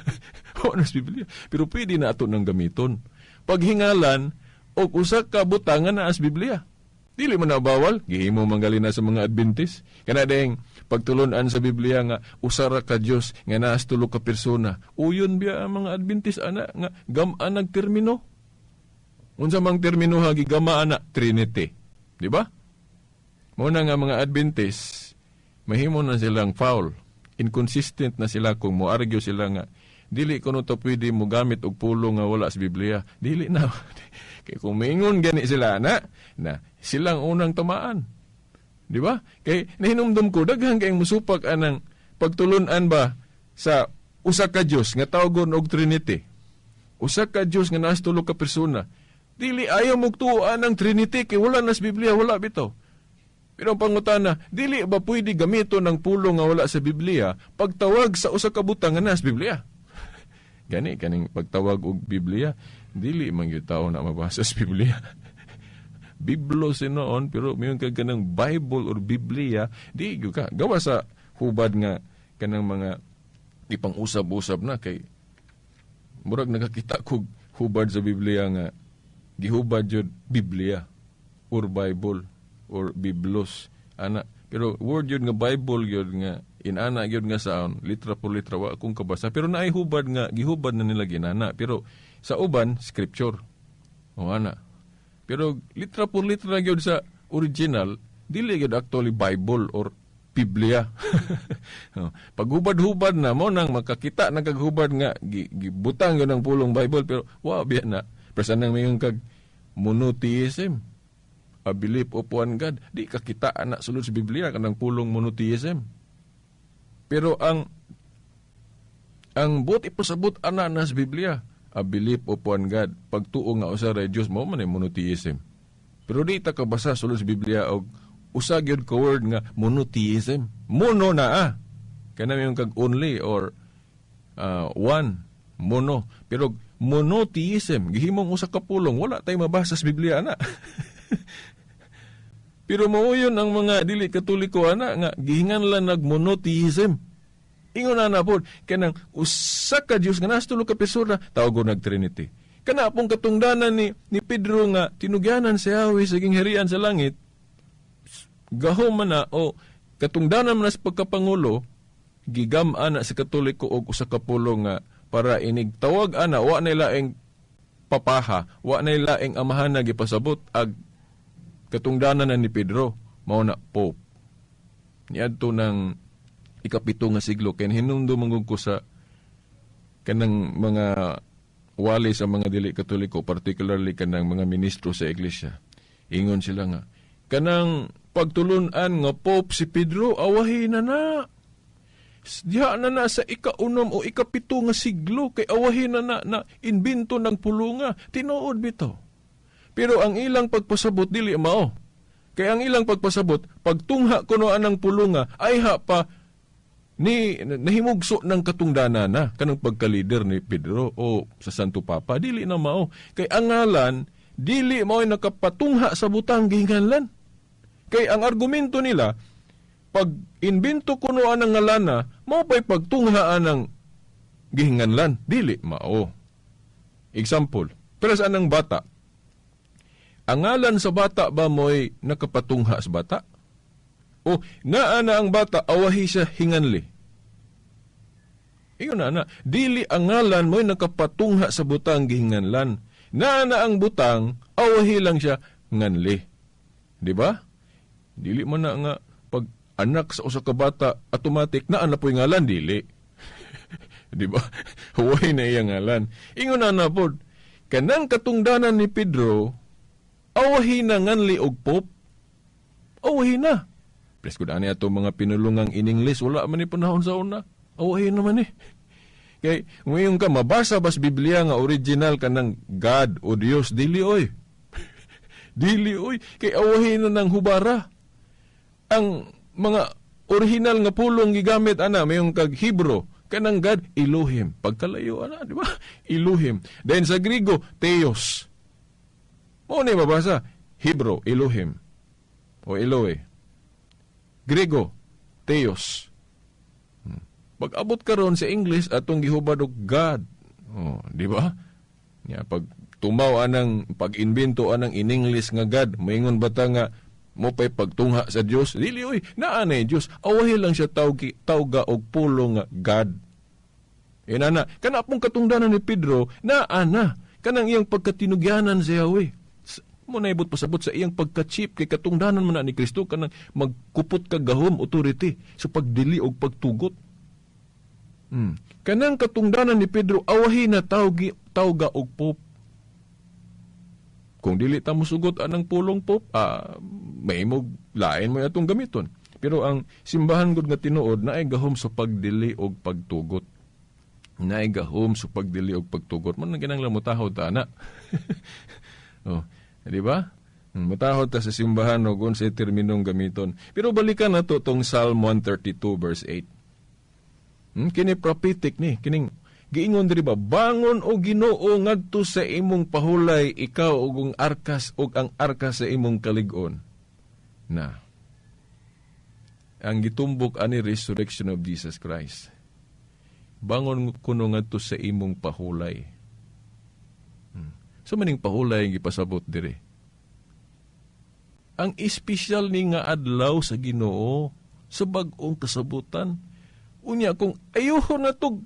Wala na sa Biblia. Pero pwede na ato nang gamiton. Paghingalan og usa ka butangan na as Biblia. Dili man na bawal, gihimo manggali na sa mga Adventist. Kana ding pagtulunan sa Biblia nga usa ra ka Dios nga naas tulo ka persona. Uyon biya ang mga Adventist ana nga gam-an nagtermino. Unsa mang termino ha gigama ana Trinity. Di ba? Mao na nga mga Adventist mahimo na silang foul. Inconsistent na sila kung mo-argue sila nga dili kuno to pwede mo gamit og pulong nga wala sa Biblia. Dili na. Kay kung maingon gani sila na, na silang unang tamaan. Di ba? Kay nahinumdum ko daghan kay musupak anang pagtulun-an ba sa usa ka Dios nga tawgon og Trinity. Usa ka Dios nga naas tulo ka persona. Dili ayaw mugtuo ang Trinity kay wala na sa Biblia, wala bitaw. Pero ang pangutana, dili ba pwede gamiton ng pulong nga wala sa Biblia pagtawag sa usa ka butang nga naa sa Biblia? Gani kaning pagtawag og Biblia, dili man gyud tao na mabasa sa Biblia. Biblo sinoon pero mayon ka kanang Bible or Biblia, di gyud ka gawa sa hubad nga kanang mga ipang-usab-usab na kay murag nakakita kog hubad sa Biblia nga gihubad jud Biblia or Bible or Biblos ana, pero word yun nga Bible yun nga inana yun nga sound litra por litra wa akong kabasa, pero naay hubad nga gihubad na nila ginana, pero sa uban scripture o ana, pero litra por litra gyud sa original dili gyud actually Bible or Biblia. Paghubad-hubad na mo nang makakita na kaghubad nga gibutang gyud ang pulong Bible, pero wa biya na presa nang mayon kag monotheism, a belief of one God, di ka kita anak sulod sa Biblia kanang pulong monotheism. Pero ang buot ipasabot ana na sa Biblia, a belief of one God, pagtuo nga usa ra Dios, mao man ay monotheism. Pero di ta kabasa sulod sa Biblia og usa gyud ka word nga monotheism. Mono na ah. Kana mayon kag only or one, mono. Pero monotheism, gihimong usa ka pulong, wala tay mabasa sa Biblia ana. Pero mauyon ang mga dili Katoliko ana nga gihinganlan nag monotheism. Ingon ana pod kanang usa ka Dios nga naas tulo ka persona tawgon nag Trinity. Kana pong katungdanan ni Pedro nga tinugyanan si Yahweh sa gingharian sa langit, gahom man na o katungdanan man na sa pagkapangulo, gigam-an na sa Katoliko og usa ka pulong nga para inig tawag ana wa na laing papaha, wa na laing amahan na gipasabot ag katungdanan na ni Pedro, mao na Pope. Niadto ng 7 nga siglo, kay hinumdum man gud ko sa kanang mga wali sa mga dili Katoliko, particularly kanang mga ministro sa iglesia. Ingon sila nga, kanang pagtulun-an nga Pope si Pedro, awahin na na. Diha na na sa 6 o 7 nga siglo, kay awahin na na na inbento ng pulunga. Tinuod bitaw. Pero ang ilang pagpasabot dili mao. Kay ang ilang pagpasabot, pagtungha kuno anang pulunga, ay ha pa ni nahimugso ng katungdana na kanang pagka-leader ni Pedro o sa Santo Papa, dili na mao. Kay ang ngalan dili mao nakapatungha sa butang gihinganlan. Kay ang argumento nila, pag inbento kuno anang ngalana, mao pa'y pagtungha anang gihinganlan, dili mao. Example, pero sa anang bata, ang ngalan sa bata ba mo'y nakapatungha sa bata? O naa na ang bata, awahi siya hinganli. Iyon na na, dili ang ngalan mo'y nakapatungha sa butang gihinganlan. Naa na ang butang, awahi lang siya nganli. Di ba? Dili man na nga pag anak sa usa ka bata, automatic naa na po'y ngalan, dili. Di ba? Huway na iyang ngalan. Ingon na na pod, kanang katungdanan ni Pedro, awahi na nganli og Pope. Awahi na. Please, kung ani ato mga pinulungang in English, wala man ni panahon sa una. Awahi naman eh. Kay, ngayon ka, mabasa bas Biblia nga original kanang God o Dios, dili oy. Dili oy. Kay awahi na ng hubara. Ang mga original nga pulong gigamit ana, mayong kag Hebrew, Kanang God, Elohim. Pagkalayo ana, di ba? Elohim. Then sa Grigo, Theos. Mao ni mabasa, Hebrew, Elohim. O Elohe. Grigo, Theos. Pag abot karon sa English, atong gihubad og God. Oh, di ba? Ya, pag tumaw anang pag-imbento anang in English nga God, maingon ba ta nga mo pa'y pagtungha sa Dios? Dili oy, naa na Dios. Awahi lang siya tawga og pulo nga God. Inana, kana pong katungdanan ni Pedro, naa na kanang iyang pagkatinugyanan sa Yahweh. Mo na ibot pasabot sa iyang pagka-chief kay katungdanan man na ni Kristo kanang magkupot ka gahom authority sa pagdili og pagtugot. Kanang katungdanan ni Pedro awahi na tawga og pope. Kung dili ta mosugot anang pulong pope, mahimog lain mo atong gamiton. Pero ang simbahan gud nga tinuod naay gahom sa pagdili og pagtugot. Naay gahom sa pagdili og pagtugot. Man kinahanglan motahod ta ana. Oh, di ba? Motahod ta sa simbahan og unsay terminong gamiton. Pero balikan nato tong Psalm 132 verse 8. Kini prophetic ni, kining giingon diri ba, bangon o Ginoo ngadto sa imong pahulay, ikaw ug ang arkas ug ang arkas sa imong kalig-on. Na ang gitumbok ani resurrection of Jesus Christ. Bangon kuno ngadto sa imong pahulay. So maning pahulay ang gipasabot diri. Ang espesyal ni nga adlaw sa Ginoo sa bag-ong kasabutan. Unya kung ayuho na to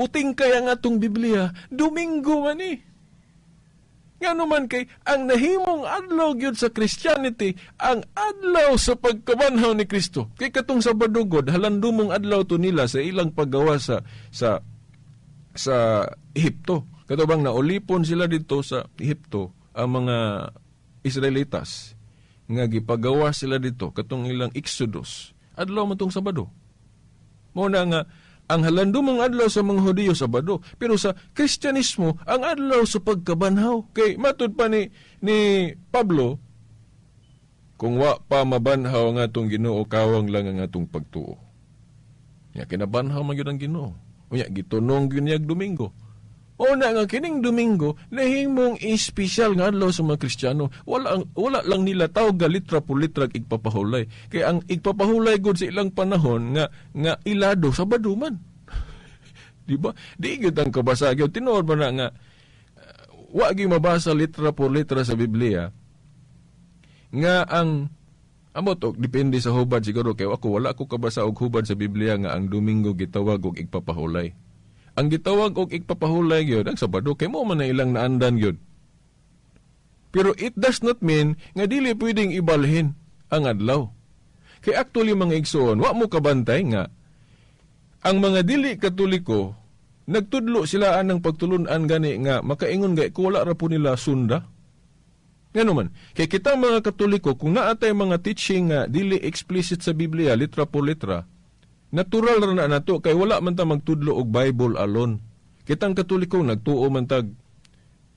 uting kaya nga atong Biblia, Domingo man ni. Ngano man kay ang nahimong adlaw gyud sa Christianity, ang adlaw sa pagkabanhaw ni Kristo. Kay katong Sabado gud, halandumong adlaw to nila sa ilang paggawa sa Ehipto. Kato bang naulipon sila dito sa Ehipto ang mga Israelitas nga gipagawa sila dito katong ilang Exodus. Adlaw man tong Sabado. Mao na nga ang halandumong adlaw sa mga Hudiyo Sabado, pero sa Kristyanismo ang adlaw sa pagkabanhaw. Kay matud pa ni Pablo, kung wa pa mabanhaw ang atong Ginoo, kawang lang ang atong pagtuo. Nya kinabanhaw man gyud ang Ginoo. Unya gitunong gyud niyag Domingo. O na nga kining Domingo nahimong espesyal nga adlaw sa mga Kristiyano. Wala lang nila tawag litra po litra igpapahulay. Kay ang igpapahulay gud sa ilang panahon nga ilado Sabado man. Di ba? Di gyud ang kabasa gyud tinuod ba na nga wa gyud mabasa litra por litra sa Biblia nga ang amot og depende sa hubad siguro kay ako wala ko kabasa og hubad sa Biblia nga ang Domingo gitawag og igpapahulay. Ang gitawag og igpapahulay gyud ang Sabado kay mo man na ilang naandan gyud. Pero it does not mean nga dili pwedeng ibalhin ang adlaw. Kay actually mga igsoon, wa mo kabantay nga ang mga dili Katoliko nagtudlo sila anang pagtulun-an gani nga makaingon gay ko wala ra po nila sunda. Ngano man, kay kita mga Katoliko kung naatay mga teaching nga dili explicit sa Biblia litra po litra, natural ra na nato kay wala man ta magtudlo og Bible alone. Kitang Katoliko nagtuo man tag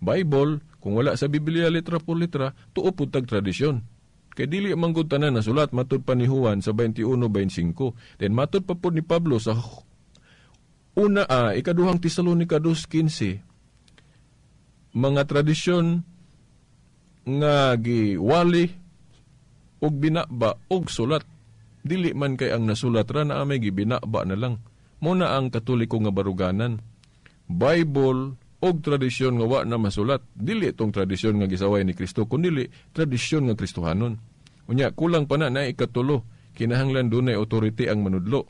Bible, kung wala sa Biblia litra por litra, tuo pud tag tradisyon. Kay dili man gud tanan nasulat matud pa ni Juan sa 21:25. Then matud pa pud ni Pablo sa una ikaduhang Tesalonika 2:15, mga tradisyon nga giwali og binaba og sulat. Dili man kay ang nasulat ra na may gibinaba na lang. Muna ang Katoliko nga baruganan. Bible og tradisyon nga wa na masulat. Dili itong tradisyon nga gisaway ni Kristo, kundi tradisyon nga Kristohanon. Unya, kulang pa na na ikatulo. Kinahanglan dunay authority ang manudlo.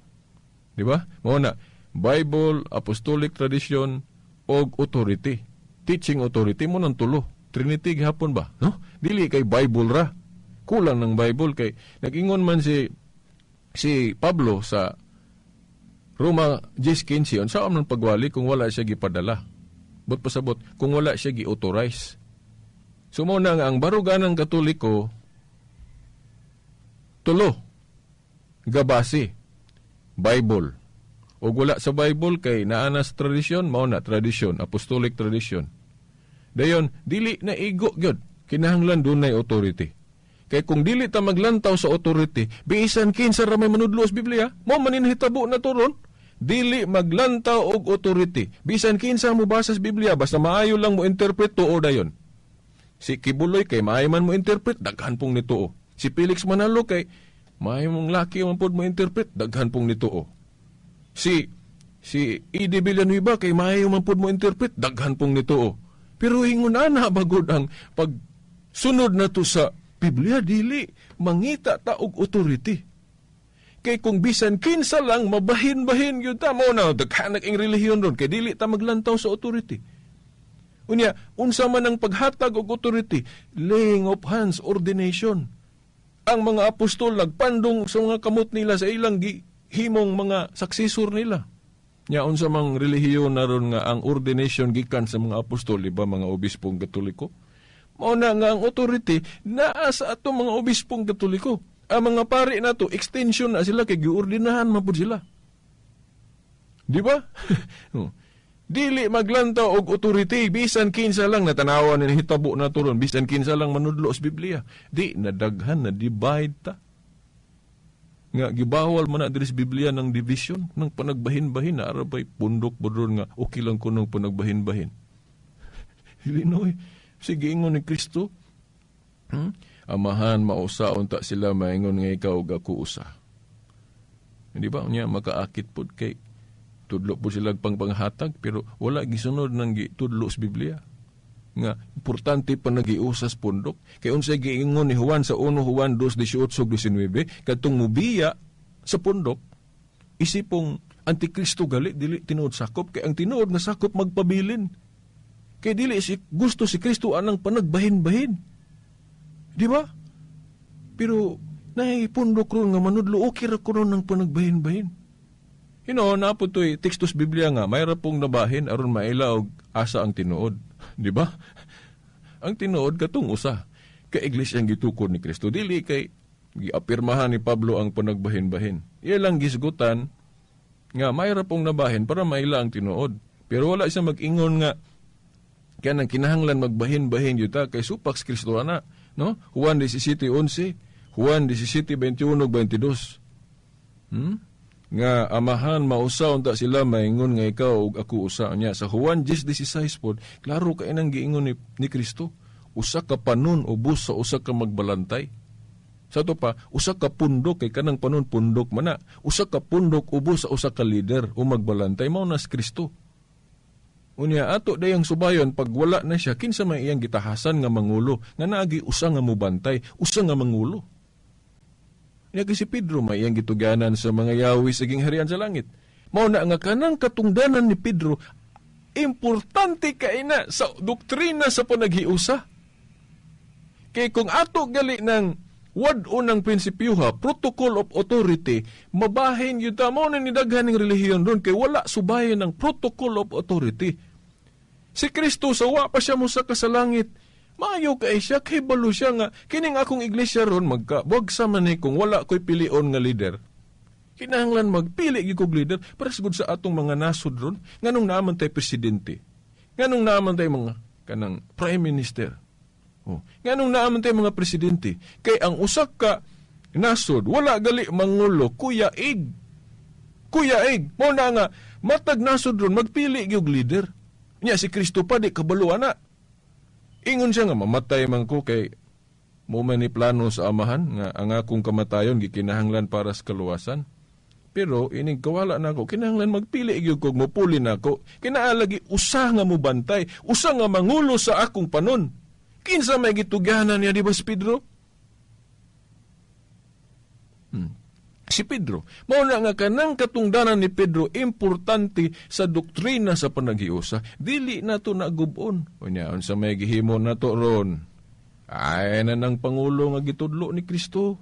Di ba? Mao na, Bible, apostolic tradition, og authority. Teaching authority mo nang tulo. Trinity gihapon ba? No? Dili kay Bible ra. Kulang ng Bible kay nag-ingon man si Pablo sa Roma 10:15, unsa man pagwali kung wala siya gipadala? But pasabot kung wala siya gi-authorize. So mao na nga ang baruganan Katoliko tulo gabase Bible. Og wala sa Bible kay naa na sa tradisyon, mao na tradisyon, apostolic tradition. Dayon dili na igo gyud, kinahanglan dunay authority. Kay kung dili ta maglantaw sa authority, bisan kinsa ra may manudlo sa Biblia, mao man hitabo na turon. Dili maglantaw og authority. Bisan kinsa mo basa sa Biblia, basta maayo lang mo interpret, tuo dayon. Si Kibuloy kay maayo man mo interpret, daghan pong nituo. Si Felix Manalo kay maayo mong laki man pod mo interpret, daghan pong nituo. Si si E.D. Villanueva kay maayo man pod mo interpret, daghan pong nituo. Pero ingon ana bagod ang pagsunod na to sa Biblia, dili mangita ta og authority. Kay kung bisan kinsa lang mabahin-bahin gyud ta, mao na daghan ang relihiyon ron kay dili ta maglantaw sa authority. Unya, unsa man ang paghatag og authority? Laying of hands, ordination. Ang mga apostol nagpandong sa mga kamot nila sa ilang gihimong mga successor nila. Nya unsa mang relihiyon na ron nga ang ordination gikan sa mga apostol, di ba mga obispong Katoliko? Mao na nga ang authority naa sa atong mga obispong Katoliko. Ang mga pari nato, extension na sila kay giordinahan man pud sila. Di ba? Dili maglantaw og authority bisan kinsa lang natanawan ni hitabo na ron, bisan kinsa lang manudlo sa Biblia. Di nadaghan na divide ta. Nga gibawal man na diri sa Biblia ng division, ng panagbahin-bahin na arabay pundok bodron nga okay lang kunong panagbahin-bahin. Dili noy. Sige ingon ni Kristo. Amahan mausa unta sila maingon nga ikaw ug ako usa. Hindi ba niya makaakit pod kay tudlo po sila pangpanghatag pero wala gisunod nang gitudlo sa Biblia. Nga importante pa nagiusas pundok kay unsay giingon ni Juan sa 1 Juan 2:18-19 kadtong mubiya sa pundok isipong antikristo gali dili tinuod sakop kay ang tinuod nga sakop magpabilin. Kay dili si gusto si Kristo anang panagbahin-bahin. Di ba? Pero naay pundok ron nga manudlo okay ra kuno ng panagbahin-bahin. Hino na po to'y tekstos Biblia nga mayra pong nabahin aron maila og asa ang tinuod. Di ba? Ang tinuod katong usa kay iglesia ang gitukod ni Kristo dili kay giapirmahan ni Pablo ang panagbahin-bahin. Iya lang gisgutan nga mayra pong nabahin para maila ang tinuod. Pero wala siya mag-ingon nga kaya nang kinahanglan magbahin-bahin yuta kay supak si Kristo ana, no? Juan 17:11, Juan 17:21-22. Nga amahan mausa unta sila maingon nga ikaw ug ako usa niya. Sa Juan 10:16 pod, klaro kay nang giingon ni Kristo, usa ka panon ubos sa usa ka magbalantay. Sa to pa, usa ka pundok kay kanang panon pundok man na. Usa ka pundok ubos sa usa ka leader o magbalantay mao na si Kristo. Unya ato dayang subayon pag wala na siya kinsa may iyang gitahasan nga mangulo nga naagi usa nga mubantay, usa nga mangulo. Nya si Pedro may iyang gituganan sa mga yawi sa gingharian sa langit. Mao na nga kanang katungdanan ni Pedro importante kay na sa doktrina sa panaghiusa. Kay kung ato gali ng wad-on ng prinsipyuha, protocol of authority, mabahin yun ta, mao na nidaghan ng relihiyon doon kay wala subahin ng protocol of authority. Si Kristo sa wa pa siya mosaka sa langit, maayo kay siya, kay balo siya nga, kining akong iglesia ron, magkabwag sa man ni kung wala ko'y pilion nga leader. Kinahanglan magpili gyud kog leader para sigud sa atong mga nasod ron, nganong naaman tay presidente, nganong naaman tay mga kanang prime minister. Oh, nganong naaman tay mga presidente, kay ang usa ka nasod wala gali mangulo, kuya ig. Kuya ig, mo na nga matag nasod ron magpili gyud leader. Nya si Kristo pa di kabalo ana. Ingon siya nga mamatay man ko kay mo man ni plano sa amahan nga ang akong kamatayon gikinahanglan para sa kaluwasan. Pero ining kawala nako kinahanglan magpili gyud kog mopuli nako. Kinaalagi usa nga mobantay, usa nga mangulo sa akong panon. Kinsa may gitugyanan niya di ba si Pedro? Si Pedro. Mao na nga kanang katungdanan ni Pedro importante sa doktrina sa panaghiusa. Dili nato nagubon. Unya unsa may gihimo nato ron? Ay na nang pangulo nga gitudlo ni Kristo.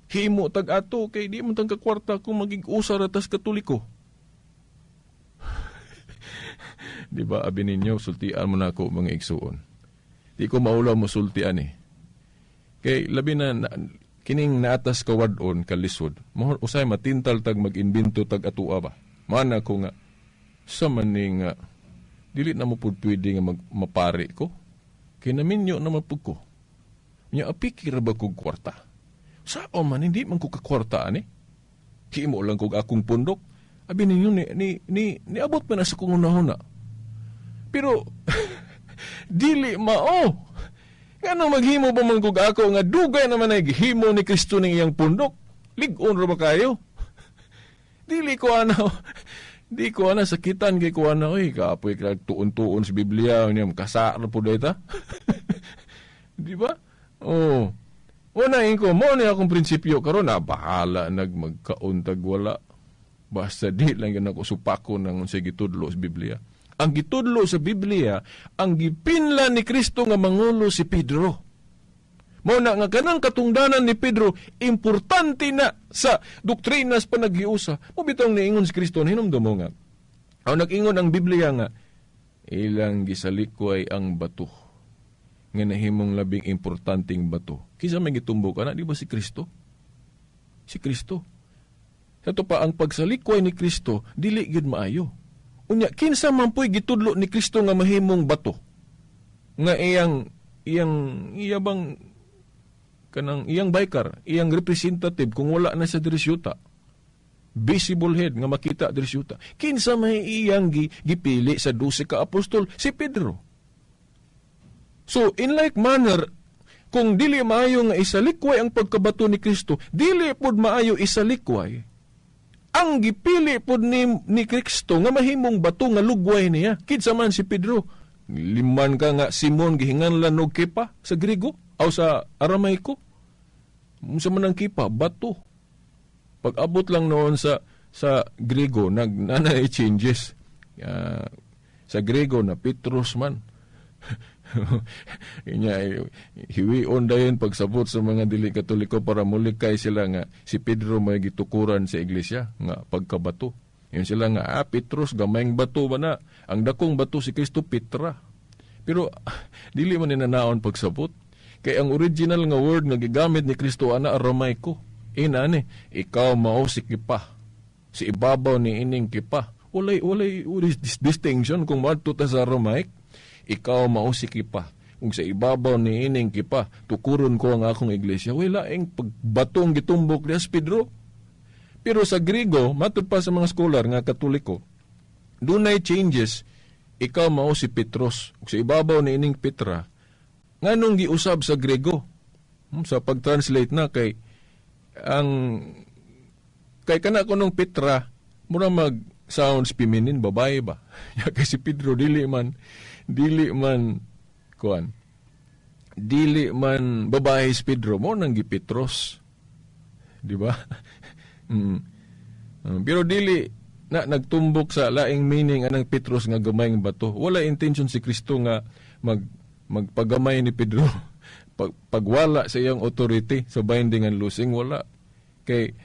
Himo tag ato kay di man tang kakwarta kung magig-usa ra tas Katoliko. Di ba abi ninyo sultian mo nako mga igsuon. Di ko maulaw mo sultian eh. Kay labi na kining naatas kawad-on kalisod, mo usay matintal tag mag-imbento tag atua ba. Mana ko nga sa maning dili na mo pud pwede nga mapari ko. Kay naminyo na man pud ko. Nya apiki ra ba kog kwarta? Sao man hindi man ko kakwarta ani? Himo lang kog akong pundok. Abi ninyo ni niabot pa na sa kong hunahuna. Pero dili mao. Nganong maghimo pa man kog ako nga dugay naman ay gihimo ni Kristo ning iyang pundok? Lig-on ra ba kayo? Dili ko ana. Di ko ana sakitan kay ko ana oy, kapoy ka tuon-tuon sa Biblia niya kasa ra pud ta. Di ba? Oh. Una ko mo ni akong prinsipyo karon na bahala nag magkauntag wala. Basta di lang gyud ako supako nang unsay gitudlo sa Biblia. Ang gitudlo sa Biblia, ang gipinla ni Kristo nga mangulo si Pedro. Mao na nga kanang katungdanan ni Pedro importante na sa doktrinas panaghiusa. Mo bitong niingon si Kristo, hinumdum mo nga. Aw nag-ingon ang Biblia nga ilang gisalikway ang bato nga nahimong labing importanteng bato. Kinsa may gitumbok ana, di ba si Kristo? Si Kristo. Sa pa ang pagsalikway ni Kristo dili gyud maayo. Unya kinsa man puy gitudlo ni Kristo nga mahimong bato nga iyang iyang iya bang kanang iyang biker, iyang representative kung wala na sa diri syuta. Visible head nga makita diri syuta. Kinsa may iyang gipili sa 12 ka apostol? Si Pedro. So in like manner, kung dili maayo nga isalikway ang pagkabato ni Kristo, dili pud maayo isalikway ang gipili pud ni Kristo nga mahimong bato nga lugway niya. Kinsa man si Pedro? Liman ka nga Simon gihinganlan og Kepa sa Griego o sa Aramaiko. Unsa man ang Kepa? Bato. Pag-abot lang noon sa Griego, nagnanay changes. Sa Griego na Petros man. Inya hiwion dayon pagsabot sa mga dili Katoliko para mulikay sila nga si Pedro may gitukuran sa iglesia nga pagkabato. Yun sila nga Petros gamayng bato ba na, ang dakong bato si Kristo Petra. Pero dili man ninanaon pagsabot kay ang original nga word nga gigamit ni Kristo ana Aramaiko. Ina ni ikaw mao si Kipa, si ibabaw ni ining Kipa. Walay distinction kung moadto ta sa Aramaic. Ikaw mao si Kipa, ug sa ibabaw ni ining Kipa tukuron ko ang akong iglesia. Wala ing pagbatong gitumbok ni Pedro. Pero sa Griego, matud pa sa mga scholar nga Katoliko, dunay changes. Ikaw mao si Petros, ug sa ibabaw ni ining Petra. Nganong giusab sa Griego? Sa pag-translate na kay ang kay kana kunong Petra mura mag sounds feminine, babae ba? Ya kay si Pedro dili man kuan. Dili man babae si Pedro, mo nang gipetros. Di ba? Pero dili na nagtumbok sa laing meaning anang Petros nga gamayng bato. Wala intention si Kristo nga magpagamay ni Pedro. Pagwala sa iyang authority sa binding and loosing, wala. Kay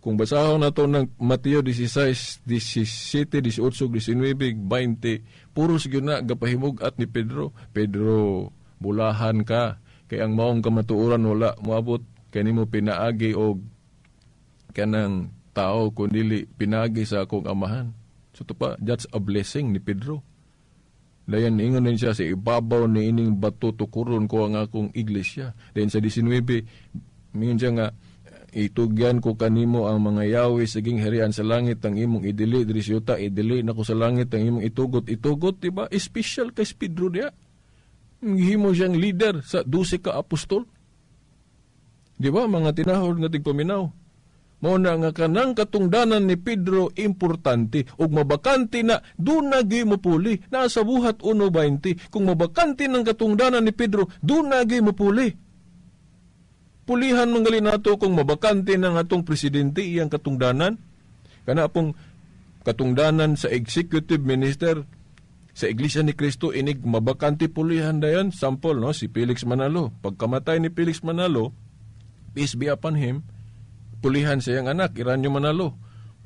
kung basahon nato ng Mateo 16, 17, 18, 19, 20, puros gyud na gapahimug-at ni Pedro. Pedro, bulahan ka kay ang maong kamatuoran wala moabot kay nimo pinaagi og kanang tao kun dili pinaagi sa akong amahan. So to pa, that's a blessing ni Pedro. Dayan ingon din siya sa ibabaw ni ining bato tukuron ko ang akong iglesia. Then sa 19, mingon siya nga itugyan ko kanimo ang mga yawi sa gingharian sa langit ang imong idili diri sa yuta, idili nako sa langit ang imong itugot. Itugot, diba? Special kay Pedro diya. Gihimo siyang leader sa 12 ka apostol. Diba? Mga tinahod nga tigpaminaw. Mao na nga kanang katungdanan ni Pedro importante ug mabakante na duna gyud mopuli. Naa sa Buhat 1:20, kung mabakante ng katungdanan ni Pedro, duna gyud mopuli. Pulihan man gali nato kung mabakante ng atong presidente iyang katungdanan. Kana pong katungdanan sa executive minister sa Iglesia ni Cristo inig mabakante pulihan dayon. Sample, no, si Felix Manalo. Pagkamatay ni Felix Manalo, peace be upon him, pulihan sa iyang anak Iranyo Manalo.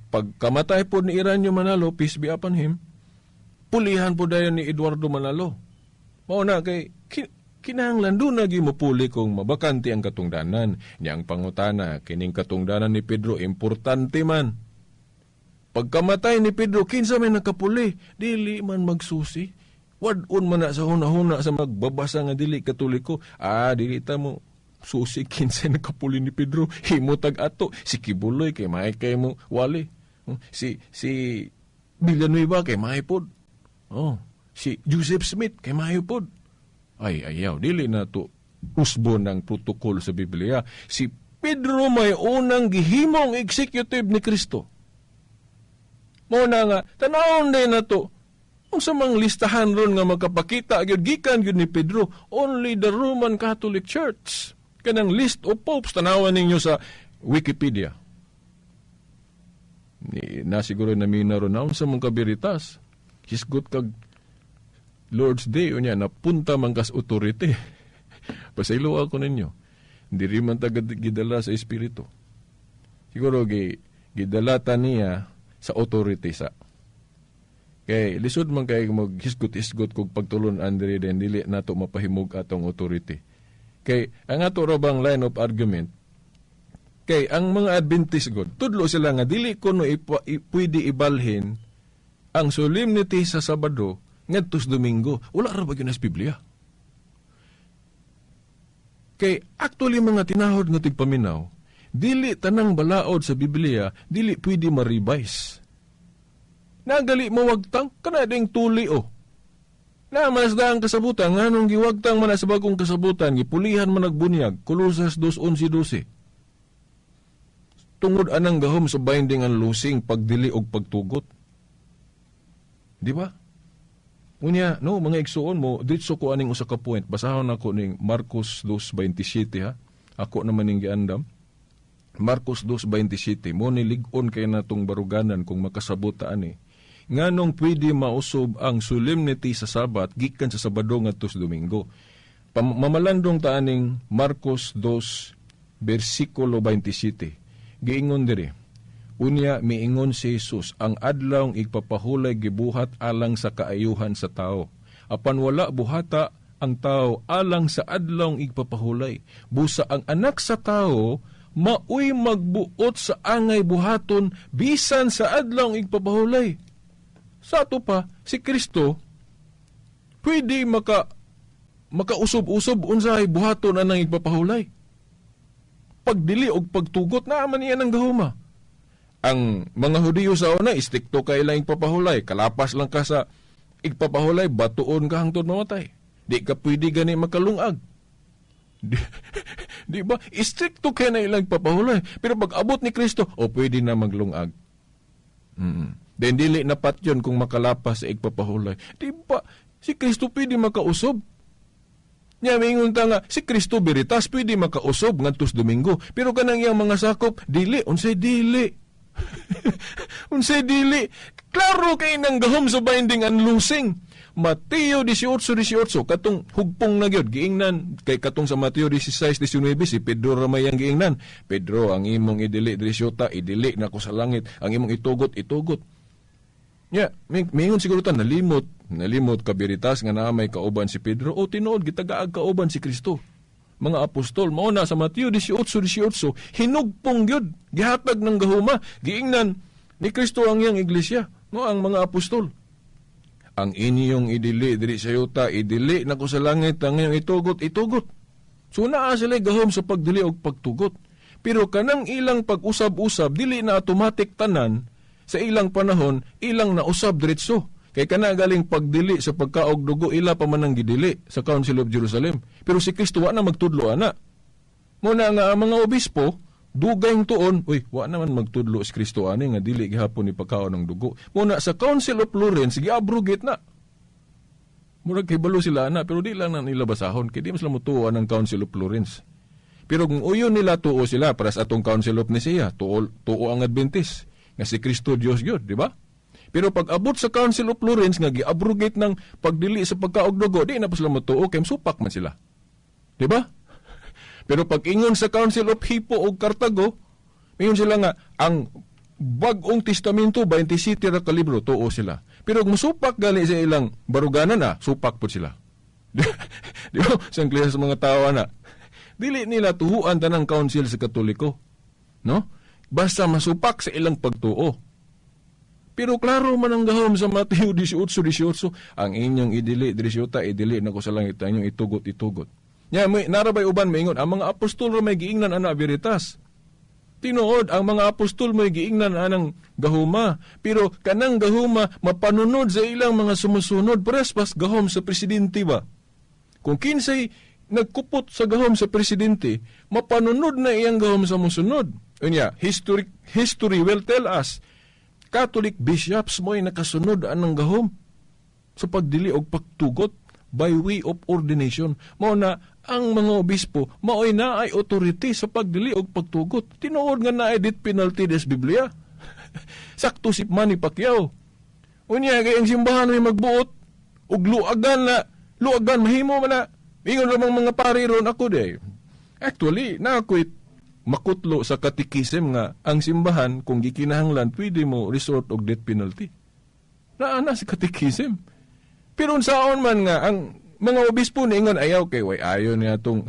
Pagkamatay po ni Iranyo Manalo, peace be upon him, pulihan po dayon ni Eduardo Manalo. Mao na kay kinahanglan doon nagi mupuli kung mabakante ang katungdanan. Niyang pangutana, kining katungdanan ni Pedro, importante man. Pagkamatay ni Pedro, kinsa may nakapuli, dili man magsusi. Wadon man na sa huna-huna sa magbabasa nga dili Katoliko. Dili ta mo susi kinsa nakapuli ni Pedro. Himo tag ato, si Kibuloy kay maay kay mo wali. Si Villanueva kay maayo pod. Oh, si Joseph Smith kay maayo pod. Ay, ayaw, dili na to usbon ng protocol sa Biblia. Si Pedro may unang gihimong executive ni Kristo. Mo na nga, tanawon din na to. Unsa mang listahan ron nga makapakita gyud gikan gyud ni Pedro, only the Roman Catholic Church. Kanang list of popes, tanawan ninyo sa Wikipedia. Ni, na siguro na mina ron na unsa mong kabiritas. Hisgot kag Lord's Day, unya, napunta man kas authority. Pasaylo ako ninyo. Diri man ta gidala sa espiritu. Siguro gidala ta niya sa authority sa. Kay lisod man kay maghisgot-hisgot kog pagtulon-an diri din dili nato mapahimog atong authority. Kay ang ato ra bang line of argument, kay ang mga Adventist god tudlo sila nga dili kuno pwede ibalhin ang solemnity sa Sabado ngadto sa Domingo. Wala ra ba gyud sa Biblia? Kay actually mga tinahod nga tigpaminaw, dili tanang balaod sa Biblia dili pwede ma-revise. Nagali mawagtang kana ding tuli o. Na malasda ang kasabutan nganong giwagtang man sa bagong kasabutan, gipulihan man nagbunyag, Kolosas 2:11-12. Tungod anang gahom sa binding and loosing, pagdili og pagtugot. Di ba? Unya, no, mga igsuon mo, ditso ko aning usa ka point. Basahon ako ning Marcos 2:27 ha. Ako naman ning giandam. Marcos 2:27, mo nilig-on kay natong baruganan kung makasabot ta ani. Nganong pwede mausob ang solemnity sa Sabat gikan sa Sabado ngadto sa Domingo. Mamalandong ta aning Marcos 2 versikulo 27. Giingon diri. Unya miingon si Jesus, ang adlawng igpapahulay gibuhat alang sa kaayuhan sa tao. Apan wala buhata ang tao alang sa adlawng igpapahulay. Busa ang anak sa tao maoy magbuot sa angay buhaton bisan sa adlawng igpapahulay. Sa ato pa, si Kristo pwede makausob-usob unsay buhaton anang igpapahulay. Pagdili og pagtugot naa man iyan ang gahuma. Ang mga Hudiyo sa una, istikto kay ilang igpapahulay. Kalapas lang ka sa igpapahulay, batuon ka hangtod mamatay. Di ka pwede gani makalungag. Di ba? Istrikto kay na ilang igpapahulay. Pero pag abot ni Kristo, o pwede na maglungag. Then dili na patyon kung makalapas sa igpapahulay. Di ba? Si Kristo pwede makausob. Nya mingon ta nga si Kristo veritas pwede makausob ngadto sa Domingo. Pero kanang iyang mga sakop, dili, unsay dili. Unsay dili. Klaro kay nang gahom sa binding and loosing. Mateo 18:18, katong hugpong na gyud giingnan kay katong sa Mateo 16:19 si Pedro ra may ang giingnan. Pedro, ang imong idili diri syota, idili nako sa langit, ang imong itugot, itugot. Ya, mingon siguro ta nalimot kabiritas nga naa may kauban si Pedro o tinuod gitagaag kauban si Kristo. Mga apostol mao na sa Mateo 18:18 hinugpong gyud gihatag ng gahuma, giingnan ni Kristo ang iyang iglesia, no, ang mga apostol. Ang inyong idili diri sa yuta, idili nako sa langit, ang inyong itugot, itugot. So naa sila gahom sa pagdili og pagtugot. Pero kanang ilang pag-usab-usab dili na automatic tanan sa ilang panahon, ilang nausab diretso. Kay kana galing pagdili sa pagkaog dugo, ila pa man ang gidili sa Council of Jerusalem. Pero si Kristo wa na magtudlo ana. Muna nga ang mga obispo dugay tuon, uy, wa naman magtudlo si Kristo ani nga dili gihapon ni pagkaon ng dugo. Muna sa Council of Florence giabrogate na. Murag kibalo sila ana, pero di lang na nila basahon kay di mas sila motuo ang Council of Florence. Pero kung uyon nila tuo sila para sa atong Council of Nicaea, tuo ang Adventist nga si Kristo Dios gyud, di ba? Pero pag abot sa Council of Florence nga giabrogate ng pagdili sa pagkaog dugo, di na pa sila motuo kay supak man sila. Di ba? Pero pag ingon sa Council of Hippo o Cartago, mingon sila nga ang Bagong Testamento 27 ra ka libro, tuo sila. Pero kung musupak gali sa ilang baruganan na, supak po sila. Di ba? Sa klase sa mga tao na, dili nila tuhuan tanang council sa Katoliko. No? Basta masupak sa ilang pagtuo. Pero klaro man ang gahom sa Mateo 18:18, ang inyong idili diri sa yuta, idili nako sa langit, ang inyong itugot, itugot. Nya may narabay uban maingon ang mga apostol ra may giingnan ana veritas. Tinuod ang mga apostol mo'y giingnan anang gahuma, pero kanang gahuma mapanunod sa ilang mga sumusunod, pares pas gahom sa presidente ba? Kung kinsay nagkupot sa gahom sa presidente, mapanunod na iyang gahom sa musunod. Unya, history will tell us, Catholic bishops mo'y nakasunod anang gahom sa pagdili og pagtugot by way of ordination. Mao na ang mga obispo maoy naay authority sa pagdili og pagtugot. Tinuod nga naay death penalty des Biblia. Sakto si Manny Pacquiao. Unya kay ang simbahan may magbuot og luagan na luagan mahimo man na. Ingon ra mga pari ron ako day. Actually, na ako'y makutlo sa katikism nga ang simbahan kung gikinahanglan pwede mo resort og death penalty. Naa na sa katikism. Pero unsaon man nga ang mga obispo niingon ayaw kay way ayon ni atong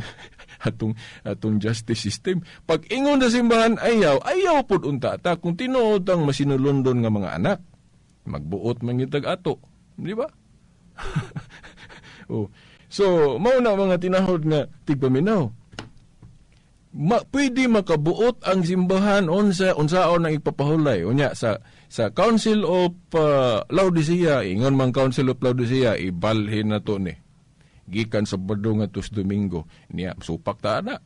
atong atong justice system. Pag ingon sa simbahan ayaw, ayaw pud unta ta kung tinuod ang masinulondon nga mga anak. Magbuot man gyud ato, di ba? Oh. So, mao na mga tinahod nga tigpaminaw. Pwede makabuot ang simbahan unsaon ang ipapahulay. Unya sa Council of Laodicea, ingon man Council of Laodicea, ibalhin na to ni. Gikan sa Sabado ngadto sa Domingo, niya supak ta ana.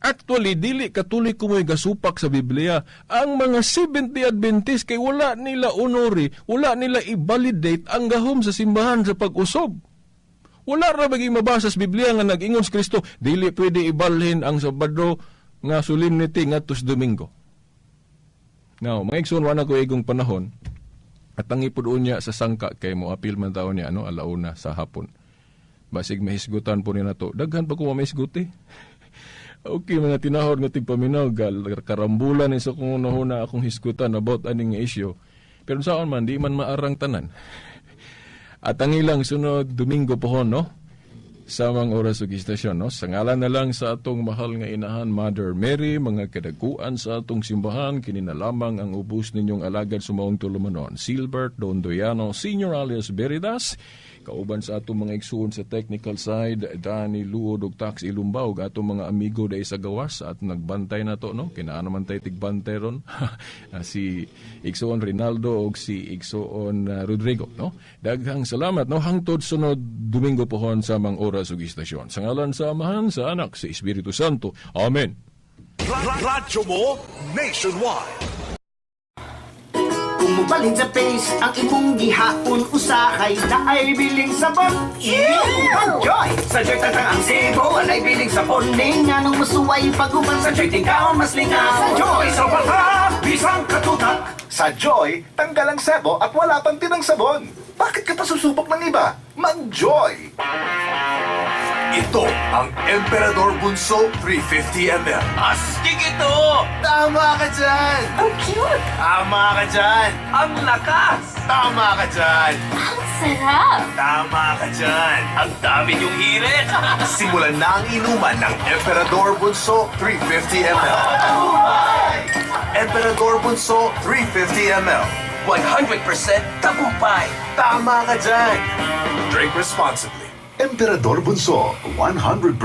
Actually, dili Katoliko mo'y gasupak sa Biblia. Ang mga Seventh-day Adventist kay wala nila honori, wala nila i-validate ang gahom sa simbahan sa pag-usob. Wala ra ba mabasa sa Biblia nga nag-ingon si Kristo, dili pwede ibalhin ang Sabado nga solemnity ngadto sa Domingo. Now, mga igsoon, wala ko igong panahon, at ang ipud niya sa sangka kay mo apil man taon niya ano alauna sa hapon. Basig mahisgutan po niya nato. Daghan pa ko mahisgot eh. Okay, mga tinahor nga tigpaminaw, karambulan ni sa kung unahuna akong hisgutan about aning issue. Pero saan man, di man maarang tanan. At ang ilang sunod Domingo pohon, no? Samang oras ug istasyon, no? Sa ngalan na lang sa atong mahal nga inahan, Mother Mary, mga kadaguan sa atong simbahan, kini na lamang ang ubos ninyong alagad sumaong tulumanon. Silbert Dondoyano, Senior alias Veritas, kauban sa atong mga igsuon sa technical side, Danny Luod ug Tax Ilumbaw, ug atong mga amigo dai sa gawas at nagbantay na to, no? Kinaan naman tayo tigbantay ron. Si igsuon Rinaldo ug si igsuon Rodrigo, no? Daghang salamat, no? Hangtod sunod Domingo pohon sa mga oras ug istasyon. Sa ngalan sa Amahan, sa Anak, sa Espiritu Santo. Amen. Radyo mo nationwide. Kung mubalhin sa face ang imong gihaon usahay naay biling sabon. Joy! Sa Joy tatang ang sebo, walay biling sabon. Nga nung musuway pag-uban sa Joy tingkaon mas lingaw. Sa Joy! Sa bata, bisang katutak. Sa Joy, tanggal ang sebo at wala pang tinang sabon. Bakit ka pa susubok ng iba? Mag-Joy! Ito ang Emperador Bunso 350 ml. Astig ito! Tama ka dyan! Ang cute! Tama ka dyan! Ang lakas! Tama ka dyan! Ang sarap! Tama ka dyan! Ang dami niyong hirit! Simulan na ang inuman ng Emperador Bunso 350 ml. Emperador Bunso 350 ml. 100% tagumpay! Tama ka dyan! Drink responsibly. Emperador Bunso, 100%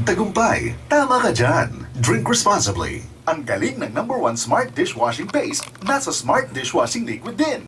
tagumpay. Tama ka dyan. Drink responsibly. Ang galing ng number one smart dishwashing paste nasa smart dishwashing liquid din.